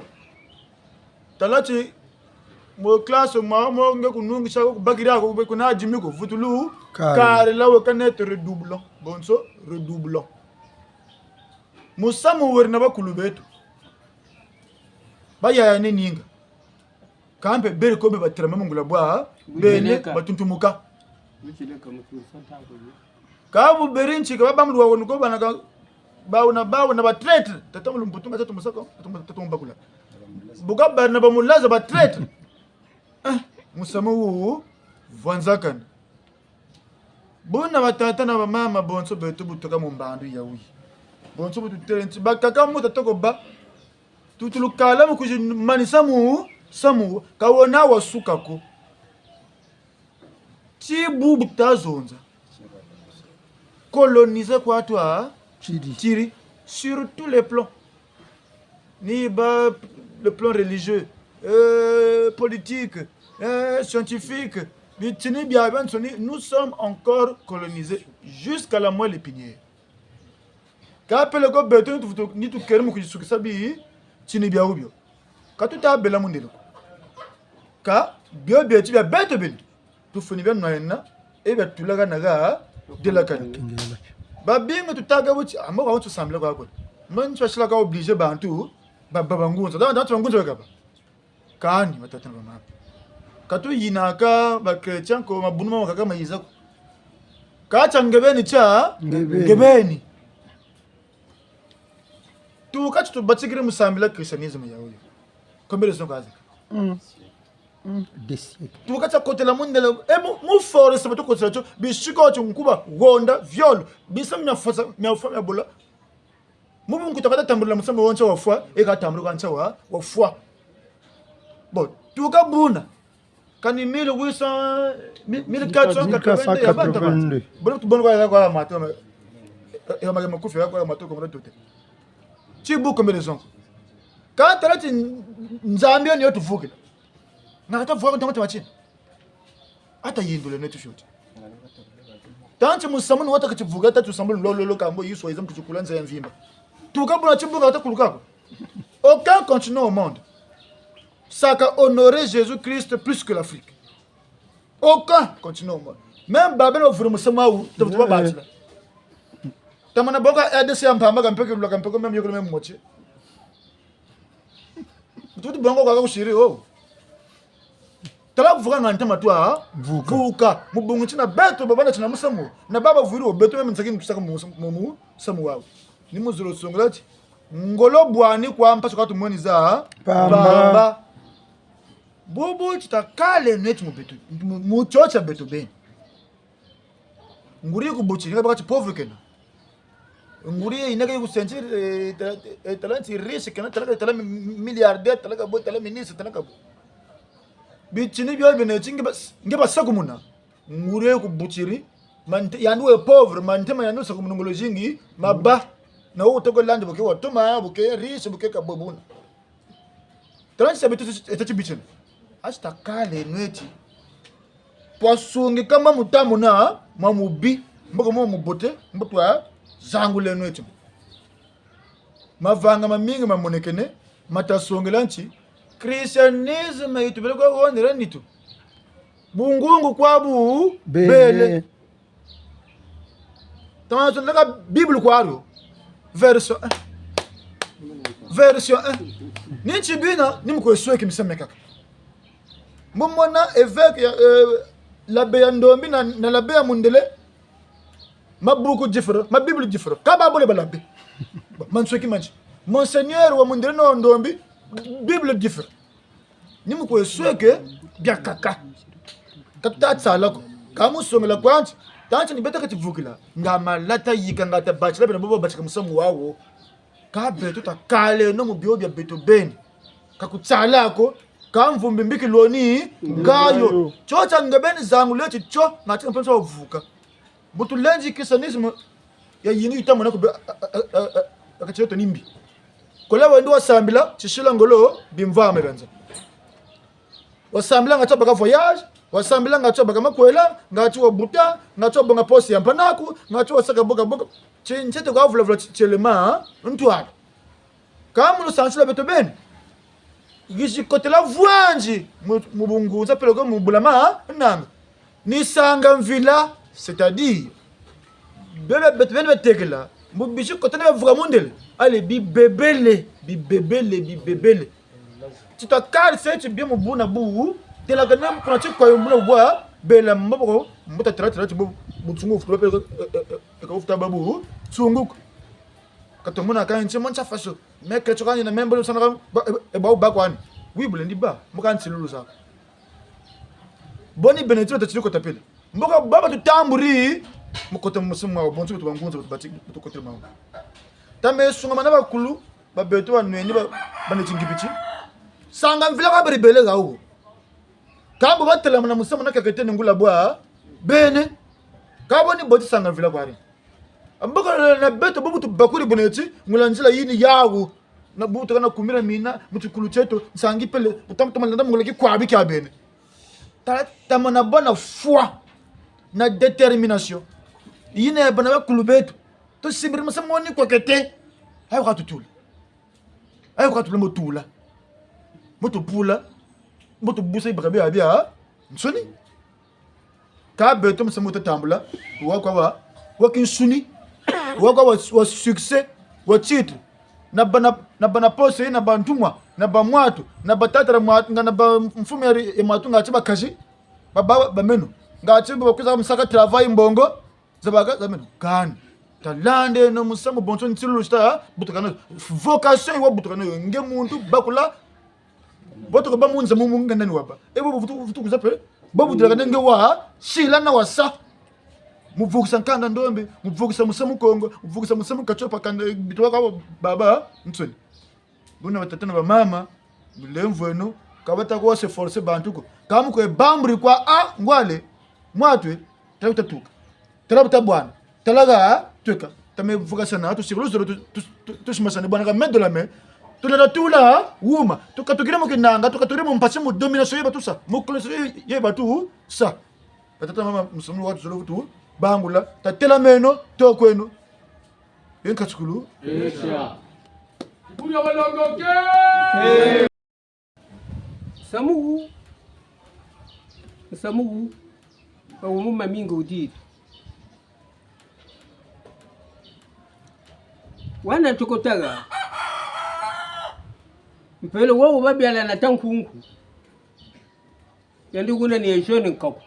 Tala ti mu classe mwa mo nge kunungisa ko, kubakiri ko, kube kuna dix mille ko, vutulu. Kare. Kare la weka net redoublons. Bonso redoublons. Musamu weri na bakulu beto. Bayaya ni ninga. Kampe beri ko be batirama mu ngula bwa bene, bene ka batuntumuka. Ka bu beri ntsika babamulu wa wonu ko bana ka, bawu na bawu na ba traîtres. Tata mu lumputu nga tata musaka, tata mu, tata mu bakula. Bu ka bari na bamulaza ba traîtres. Eh, musamu wu vwanzakana. Buna batata na bamama bonso beto bu tuka mu mbandu ya wuyi. Bonso bu tutêle nti bakaka mu tatoko bâ. Tutulukala mu kwizi manisa mu, samu, ka wena wasuka ko. Ti bubu ta zonza. Coloniser kwa twa, tiri. Tiri, sur tous les plans. Ni ba le plan religieux, euh, politique, euh, scientifique, bitini biabiansoni, nous sommes encore colonisés jusqu'à la moelle épinière. Ka peleko beto ni tuvutu, ni tukeri mu kwizi sukisa bitini biawu bio. Ka tuta bela mundele ko. Ka bio bieti bia beto beni. Tufweni bia nwana, e bia tulakana ha, delakana. Babingi tutâka buti, a, mbo ka wutu sambila kwa ko. Mbo nti basila ka obliger bantu, ba, ba, bangunza. Ba, bantu bangunza bakaba. Kani, batata na bamama. Ka tuyinaka ba chrétiens ko, mabundu mamakaka mayiza ko. Ka tia nge beni tia, nge beni. Nge beni. Tuka ti tubatikiri mu sambila christianisme ya wuyu. Combien de siècles ka zeka? Mm. Mm. Des siècles. Tuka tia kotela mundele, e mu, mu force batu kotela tio, bisika ti nkuba, honda, viol, bisa mia fwa, mia fwa, mia bola. Mu bunkuta kata tambula musamu wa ntia wafwa, e katambula kwa ntia wa, wafwa. Bon, tuka buna. Kani mille huit cents, mi-, mille quatre cent quatre-vingt-deux, ya bata ba. Mille quatre cent quatre-vingt-deux. Bono tubonga kwa, kwa mato, ma-, ya ma-, ya makufi, ya kwa mato, comme tout. Ti bu combien de siècles? Ka tala ti Nzambi yo ni yo tuvukila. Na kata vuka ntangu tia matina. Ata yindule ne tufioti. Tanti musamu ni wata kati vuka, tatu samu lo, lo, lo, kambo Yesu wa iza mu kati kula nza ya mvimba. Tuka buna ti bunga kata kuluka ko. Aucun continent au monde saka honorer Jésus-Christ plus que l'Afrique. Aucun continent au monde. Même Babel, au vrai, musamu wawu, tavutu babatila. Tamana boka R D C ya mpamba, kampe ke lula, kampe ko même yokolo même moitié. Tuti bongo kwa kusiri, oh. Tala vuka nga ntama twa, vuka. Vuka. Mu bungu tina beto, babana tina musamu. Na baba vwiri wo, beto même nsaki ntusaka mu, mu, musamu wawu. Ni mu zolo songela ti. Ngolo bwani kwa mpasi kwa tumweni za. Pamba. Pamba. Bubu ti takale neti mu beto. Mu, mu tio tia beto beni. Nguri ku buti, ni ka baka ti pauvre kena. Nguri yina ke ku sentir, eh, ta-, eh, tala nti riche kena, tala ka, tala mi-, milliardaire, tala ka bo, tala ministre, tala ka bo. Bitini bio bine ti nge ba-, nge basakumuna. Nguri ku butiri, mante-, yandi we pauvre, mantema yandi sakumuna ngolo zingi, maba. Na wo toko landi bu ke watoma, bu ke riche, bu ke ka bo buna. Tala nti sa beto ti, ti, ti bitini. A ti takale nweti. Twasungika mwa mutamuna, mwa mubi, mbo ka mwa mubote, mbo twazangule nweti. Mavanga mamingi mamonekene, ma ta songela nti christianisme yi tubele kwe hondela nitu. Bungungu kwa bu bele. Bele. Tama sonaka Bible kwa dio. Version un. Version un. Ni nti bina, ni mu kwe sweki misamu miakaka. Mbo mona évêque ya, euh, l'abbé ya Ndombi na, na l'abbé ya mundele. Ma buku différent, ma Bible différent. Ka ba bole ba l'abbé. Ma nsweki ma nti. Monseigneur wa mundele na wa Ndombi, Bible différent. Ni mu kwe sweke biakaka. Ka tuta tsala ko. Ka mu songela kwa nti. Tanti ni beto ka ti vukila. Nga malata yika nga ta batila bena bobo batika musamu wawu. Ka beto ta kaleno mu bio bia beto beni. Ka ku tsala ko. Ka mvumbi mbi kiloni ngayo. Ngayo. Tio tia nge beni zangula ti tio, nga tika mpenso wa vuka. Bu tulendi christianisme ya yingi yi ta mona ko be, a, a, ka tio to ni mbi. Kola wendo wa sambila, tisila ngolo, bimvwama bia nza. Wa sambila nga tio baka voyage, wa sambila nga tio baka makwela, nga tio wa buta, nga tio bonga poste ya mpanaku, nga tio wa saka boka boka. Ti, ntiete kwa vula vula ti, tielema, ntwala. Ka mu lusansu lwa beto beni. Yizi kotela vwanzi mu, mu bungunza peleko mu bulama nanga. Ni sanga mvila, c'est-à-dire, bebe beto beni betekela, mu bizi kotela bevuka mundele, ale bibebele, bibebele, bibebele. Ti ta kari se ti bie mu buna bu, telakana kuna ti kwa yo muna bwa, bela maboko, mbuta tela tela ti bu, bu tsungu futu ba peleko, e, e, e, e, ka futa ba bu, tsungu. Ka tomona ka nti mo ntia faso. Me ke tsoka ni na membo sana ka, ba, e, e, ba, ba kwani. Oui, bu lendi ba. Mu ka nti lulu sa. Boni bene tiro ta tiri kota pele. Mbo ka baba tutamburi. Mu kota mu musamu mwawu. Bonso beto bangunza, beto bati, beto kota mwawu. Tame sungamana bakulu, ba beto banweni, ba, bane tingibiti. Sanga mvila kwa beri bele ga ugo. Ka bo batelamana musamu na kakete ni ngula bwa bene. Ka bo ni bo ti sanga mvila kwa ri. Mbo ka na beto bubu tubakuri buna ti, ngula nzila yi ni yawu. Na bu tuka na kumira mina, mu tikulu tieto, nsangi pele, bu tam-, tam-, tam-, ngula kikwabi kia bene. Ta-, tamana bwa na foi, na détermination. Yi na bana bakulu beto. Tusimbiri musamu wo ni kwa kete. Ayo ka tutula. Ayo ka tula mu tula. Mu tupula. Mu tubusa bibaka bia, biabiansoni. Ka beto musamu ta tambula. Wa kwa wa, wa kinsuni. Wa kwa wa, wa succès. Wa titre. Na bana, na bana poste, na bantumwa. Na bamwatu. Na batata mwatu. Nga na bamfumu ya, ya mwatu nga ti bakazi. Ba, ba, ba meno. Nga ti bakwiza musaka travail mbongo. Zabaka, za meno. Kani. Talandeno musamu bonso nsilulu ti ta butuka nayo. Vocation yi wa butuka nayo. Nge muntu bakula. Bo tuka ba mu nza mu mu nge nani wabâ. E bo vutu, vutu kwiza pe. Bo butuka nge wa. Sila na wasa. Mu vukisa nkanda ndombe. Mu vukisa musamu Kongo. Mu vukisa musamu Katiopa kanda bituwa kwa babansoni. Buna batata na bamama, bulemvweno, ka bata ko wa se forcer bantu ko. Ka mu kwe bamburi kwa a ngwale, mwatwe, tala bu tatuka. Tala bu tabwana, tala ha tweka, tame vukasana, tusikulu zolo, tu, tu, tu, tusimasane, bwana ka main dans la main, tula tula, wuma, tukatukiri mu kinanga, tukatukiri mu mpasi, mu domination ye batusa, mu colonisation ye, ye batusa. Batata na bamama, musamu wa tuzolo vutu bangula, tatelameno, tokweno. Ye nkatsikulu. Esha. Kikuria balongoke. Musamu wu. Musamu wu. Bawu mu mamingi wudidi. Wana ntokotaga. Mpelo wo wubabiala na Tankunku. Yandi kuna ni Eugène Nkaku.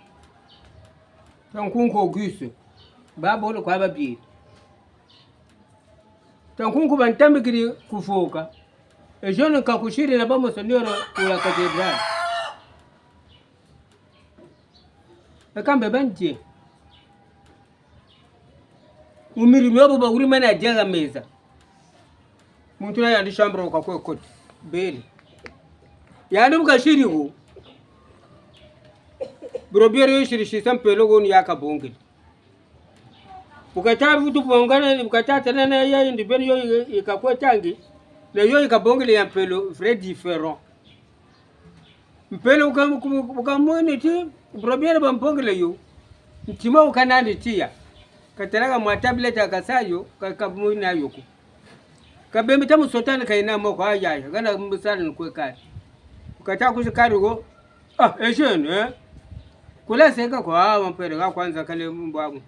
Tankunku Auguste. Babole kwa babieri. Tankunku bantambikiri kuvoka. Eugène Nkaku siri na ba monseigneur ku la cathédrale. E kambe bantie. Mu miri mio bo bawuri mana diaga meza. Muntu na yandi chambre wuka kwe koti. Bele. Yandi bu kasiri ko. Burobiere yo siri sisa mpelo ko ni ya kabongele. Bu kata vutu bongana, bu kata tala na ya yindi beni yo yi, yi kakwe tangi. Na yo yi kabongele ya mpelo, vrai différent. Mpelo wuka, wuka, wukamwene ti, burobiere bambongele yo. Ntima wuka nandi tiya. Katalaka mwa tablette kasa yo, ka, kamwene yo ko. Ka bembe ta mu sota ni kayina moko, ah, yaya, kana mu sala ni kwe kari. Kata kusi kari ko. Ah, e jeune, eh? Kula seka ko, ah, mon père, ka kwanza kale mbwabu.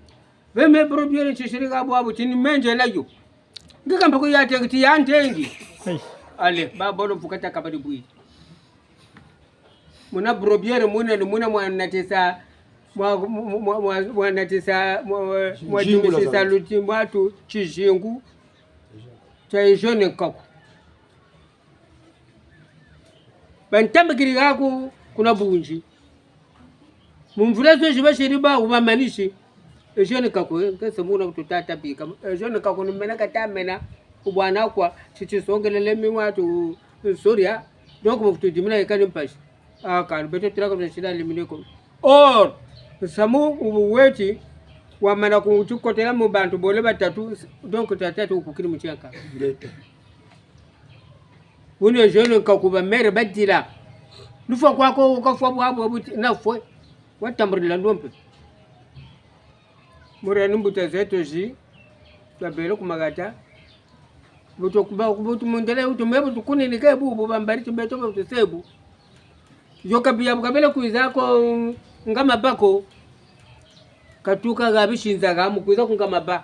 Bembe brobière ntisiri ka bwabu, tini menje na yo. Nge kampe ko ya tengi, ti ya ntengi. Hey. Allez, ba bolo vukata kabari bwi. Muna brobière muna ni muna mwa natisa, mwa, mwa, mwa, mwa, mwa natisa, mwa, mwa, mwa tumisisa luti mwatu tizingu tia e jeune nkaku. Bantambikiri haku kuna bunzi. Mu mvula zo zi basiri ba, wubamanisi. E jeune nkaku, eh, nkese muna kutu tata bika. E jeune nkaku ni mena kata mena, ku bwana kwa, titi songelele mi mwatu, soria. Donc, mu kutu dimina yikani mpasi. Ah, kani, beto tila ko na sila limine ko. Or, nsamu wubu weti, wamana ku, ti kotela mu bantu bole batatu, donc tata ti wukukiri mu tianka. Ngeta. Wuna jeune nkaku ba mère badila. Lufwa kwaku, wukafwa bwabu, bwabu ti, nafwe. Watambulila lompe. Mura ni mbuta zeto zi, babele ku mahata. Butu kuba, butu mundele, butu me, butu kunini ke bu, bu bambari ti beto, butu sebu. Yo kabiya bu kabele kwiza ko nga maba ko. Katuka ha bisinza ha mu kwiza ku nga maba.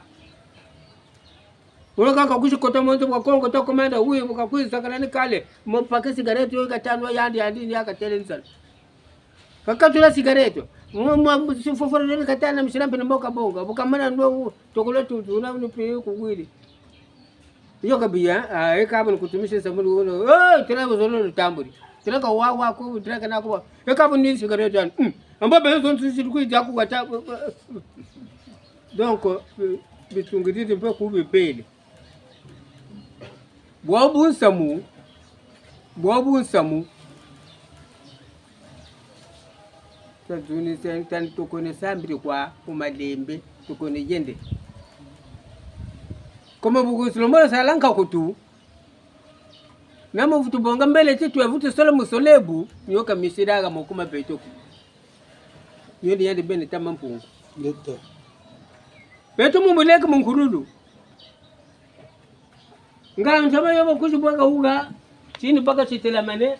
Wuna kaka kusi kota mu nzo bwa Kongo ta komanda, oui, bu kakwiza kana ni kale. Mo pake cigarette yo katanwa yandi, yandi ni ya katele nsala. Kakatula cigarette. Mo, mo, si foforo ni katana misila mpe ni mo kabonga. Bu kamana nwa wu, tokolo tutu, wuna ni pi kugwiri. Yo kabiya, ah, e kabu ni kutumisi nsamu ni wuna. Eh, tela bu zolo lutambuli. Tela ka wa, wa ku, tela ka na ku wa. E kabu ni cigarette yani. Mm. Amba be zo nsi si kwiza ku kata. Donc, eh, bitungiri mpe ku bibele. Bwabu nsamu, bwabu nsamu. Tazuni sen-, tan-, tukwenda sambila kwa ku malembe, tukwenda yende. Koma bu ku solomo sala nkaku tu. Na mu vutu bonga mbele ti twe vutu solo mu solebu, nioka misira ha mo kuma beto ku. Nio ni yandi beni tama mpungu. Ngeta. Beto mu muleke mu nkululu. Nga ntama yo bakuzi bwaka wuka, tini baka titelamane.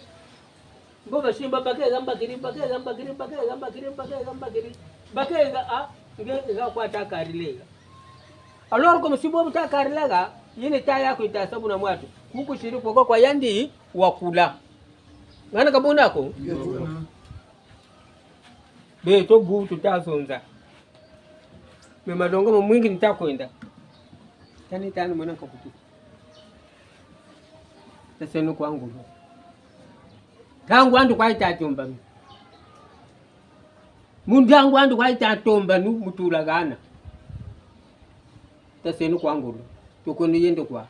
Mbo basimba bakeza mbakiri, bakeza mbakiri, bakeza mbakiri, bakeza mbakiri. Bakeza, ah, nge, nga kwa ta karila ha. Alors, comme si bo bu ta karila ha, yini ta yaku yita sa buna mwatu. Kuku siri koko kwa yandi wakula. Ngana ka buna ko? Beto bu tuta zonza. Me malonga mo mwingi nita kwenda. Tani tani mwana nkaku tu. Taseno kwa ngulu. Ntangu andi kwa yita tombanu. Mu ntangu andi kwa yita tombanu, mu tula hana. Taseno kwa ngulu. Tukwenda yende kwa.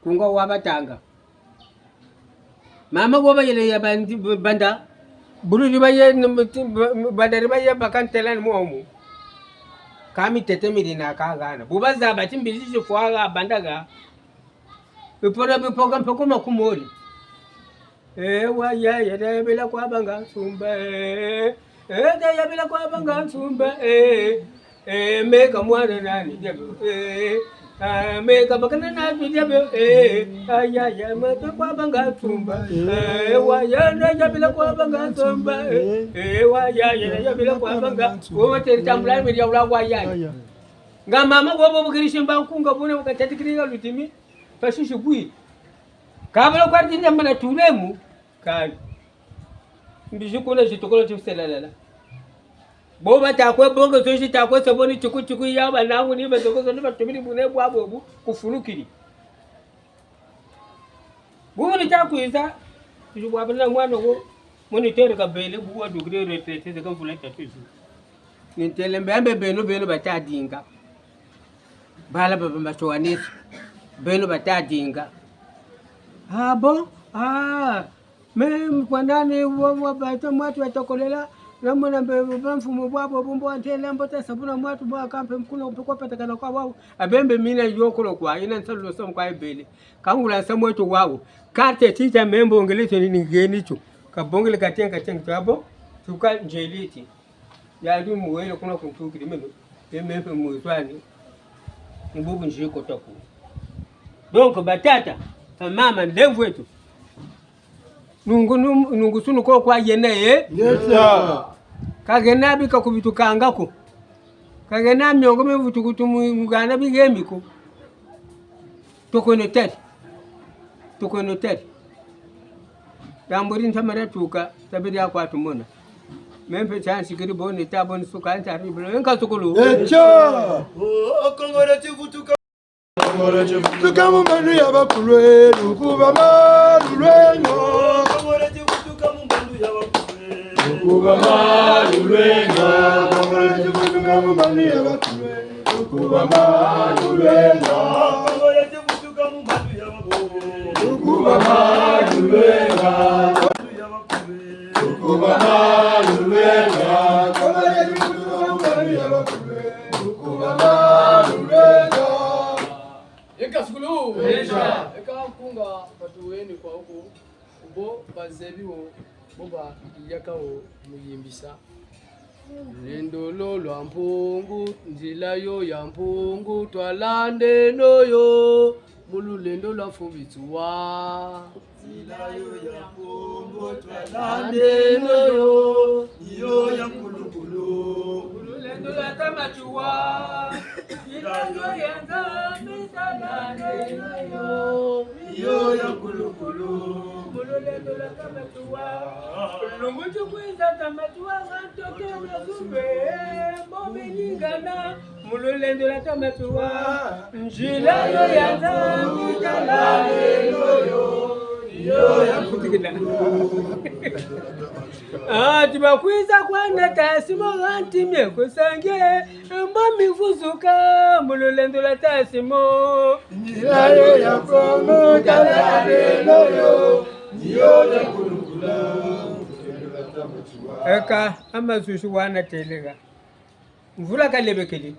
Kunga wa batanga. Mama wo bayele ya bandi, banda. Bulu di baye, banda di baye bakantela ni mwomu. Ka mitete miri na ka hana. Bu bazaba ti mbizi zifwa ha banda ha. Bipolo bipoka mpe ku makumori. Eh, wa yaya, ta yabila kwa banga nsumba, eh. Eh, ta yabila kwa banga nsumba, eh. Eh, meka mwana nani diabio, eh. Ah, meka bakana na diabio, eh. Ah, yaya, meka kwa banga nsumba, eh. Wa yaya, ta yabila kwa banga nsumba, eh. Eh, wa yaya, ta yabila kwa banga nsumba. Wo teri tambula miri ya wula wa yaya. Nga mama wo bo bukiri simba nkunga buna bu katatikiri ha lutimi. Pasisi bwi. Kabula kwa tini mbala tulemu. Kani. Mbizi kuna zitokolo ti selalala. Bo bata kwe bonga zo zita kwe saboni tiku tiku ya banangu ni batoko zo ni batumini bune bwabo bu kufulukiri. Bu nita kwiza, tuzibwa bana mwana wo, moniteur kabele, bu wadukiri retraité, zeka mvula tatu zi. Nintele mbe ambe beno, beno bata dinga. Bala baba matowanisi, beno bata dinga. Ah bon? Ah, me kwa nani wa, wa bato mwatu watokolela, na mona mbe ba mfumu bwabo bumbo antela mbo ta sa buna mwatu bwa kampe mkuna mpe kwa patakana kwa wawu. Abembe mina yokolo kwa, yina nsalu lo samu kwa ebele. Kangula nsamu eto wawu. Carte tita me mbongele to ni ngeni to. Kabongele katenga katenga to abo. Tuka nzeliti. Yandi muwele kuna kuntukiri meno. Ye me mpe mwizwani. Mbubu nziko toku. Donc, batata, bamama, ndemvo eto. Nungu, nungu, nungu sunu ko kwa yena ye. Ngeta. Ka gena bika ku bitukanga ko. Ka gena miongo mi vutukutu mu, mu gana bigemi ko. Tukono tari. Tukono tari. Tamburi ntamara tuka, tabiri akwa tumona. Mempe chansi kiri boni, taboni suka, ntari bilo, enka sukulu. Echa! Oh, Kongore ti vutuka. Kongore ti vutuka mu mbandu ya bakulu e, lukuba malu lwenyo. Kongore ti vutuka mu mbandu ya bakulu e. Lukuba malu lwenyo. Kongore ti vutuka mu mbandu ya bakulu e. Lukuba malu lwenyo. Kongore ti vutuka mu mbandu ya bakulu e. Lukuba malu lwenyo. Lukuba malu lwenyo. Kongore ti vutuka mu mbandu ya bakulu e. Lukuba malu lwenyo. Eka sukulu. Eka. Eka nkunga batuweni kwa uku. Bo bazebi wo, bo bayaka wo mu yimbisa. Lulendo lo lwa Mpungu, nzila yo ya Mpungu, twalandeno yo, mu lulendo lwa mfubitsi wa. Nzila yo ya Mpungu, twalandeno yo, yo ya nkulukulu. Mu lulendo lwa tata Matsoua. Nzila yo ya Nzambi, twalandeno yo, yo ya nkulukulu. Mu lulendo lwa tata Matsoua. Lumbu ti kwiza tata Matsoua, ha ntoke na zube, mbo beningana. Mu lulendo lwa tata Matsoua. Nzila yo ya Nzambi, twalandeno yo, yo ya nkulukulu. Ah, ti bakwiza kwa nata simo ha ntimie kusange, mbo mivuzuka mu lulendo lwa tata Simon. Nzila yo ya Kongo, tala lelo yo, yo ya kulukula. Eka, amazuzi wana telega. Mvula kalebekele.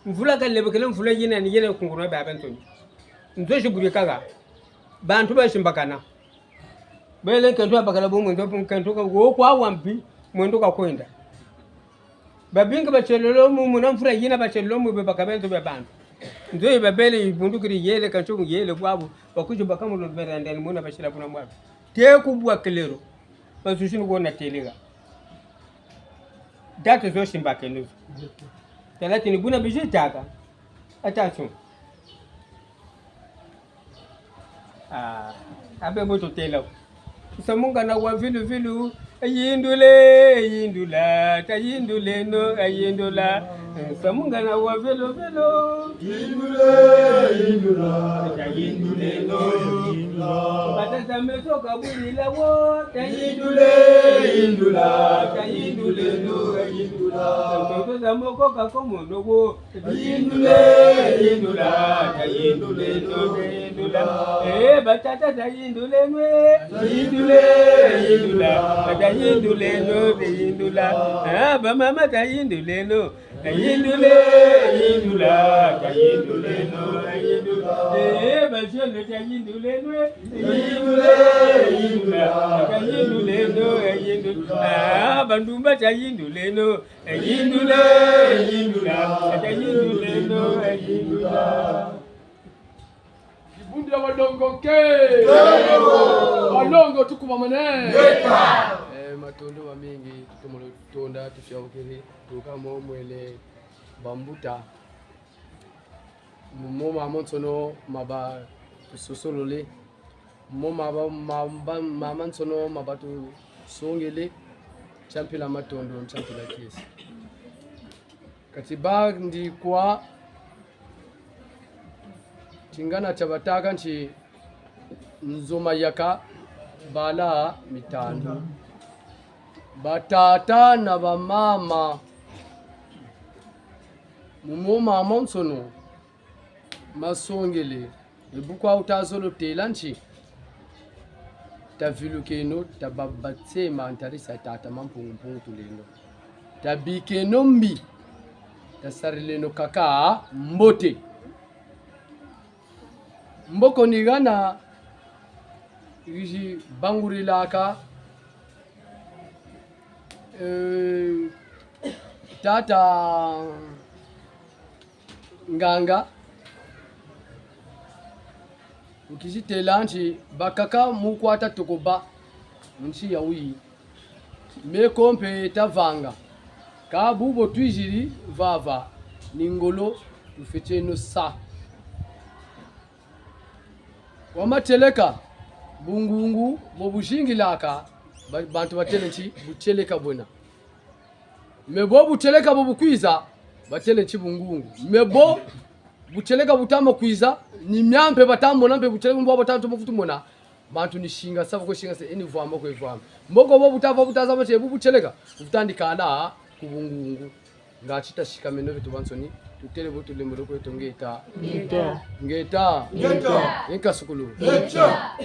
Mvula kalebekele, mvula yina ni yele kunguna baba ntoni. Nzo ziburi kaka. Bantu basimbakana. Bele nkento wabakala bo mwendo, nkento ka wo kwa wambi, mwendo kakwenda. Babingi batielelo mu, muna mvula yina batielelo mu bibaka bia nzo bia bantu. Nzo yi babele yibundukiri yele, kanso yele bwabu, bakwizi baka mu lubera ndani muna basila kuna mwabu. Te kubwa kelero, bazuzi ni wona telega. Date zo simbakeno zo. Tala ti ni buna bizitaka. Attention. Ah, abe mbo tutêla. Nsamungana wa vilu vilu, yindule, yindula, tayinduleno, yindula. Nsamungana wa vilu vilu. Yindule, yindula, tayinduleno, yindula. Batata meso kabulila wo, tayindule, yindula, tayinduleno, yindula. Ntoto za moko kakomono wo. Tayindule, yindula, tayinduleno, tayindula. Eh, batata tayinduleno, eh. Tayindule, yindula, tayinduleno, tayindula. Ah, bamama tayinduleno. Tayindule, yindula, tayinduleno, tayindula. Eh, ba jeunes tayinduleno, eh. Tayindule, yindula, tayinduleno, tayindula. Ah, bandumba tayinduleno. Yindule, yindula, tayinduleno, yindula. Dibundu dia balongo ke. Balongo tukubamane. Eh, matondo mamingi, tutomo tonda, tufiawukiri, tuka mo mwele bambuta. Mo mamonsono ma batusosolole. Mo maba-, maba-, mamansono ma batusongele. Tia mpila matondo, tia mpila kiese. Kati bandi kwa tingana tia batâka nti nzo mayaka bala mitandu. Batata na bamama, mo mamonsono masongele, e bu kwa wuta zolo têla nti: tavilukeno, tabâ batsema ntarisa tata Mampungu Mpungu Tulendo. Tabikeno mbi, tasarileno kaka mbote. Mboko ni hana yizi bangurilaka, eh, tata nganga, Nkizi têla nti bakaka mu kwata toko bâ mu nsi ya wuyi. Meko mpe tavanga. Kâ bubo twiziri vava ni ngolo tufwetieno sa. Wa matieleka, bungungu mo buzingilaka, ba-, bantu batêle nti butieleka bwena. Mais bo butieleka bo bukwiza, batêle nti bungungu. Mais bo butieleka bu tama kwiza, ni mia mpe bata mona, mpe butieleka mbo bata tuma kutu mona. Bantu ni singasa, bako singasa, e ni vwama kwe vwama. Mboko bo bu tava bu tazaba ti bu butieleka, bu tandi kala ku bungungu. Ngati tasikameno beto bansoni, tutêle bo tulembolo kweto ngeta. Ngeta. Ngeta. Ngeta. Ye nkasukulu. Ngeta.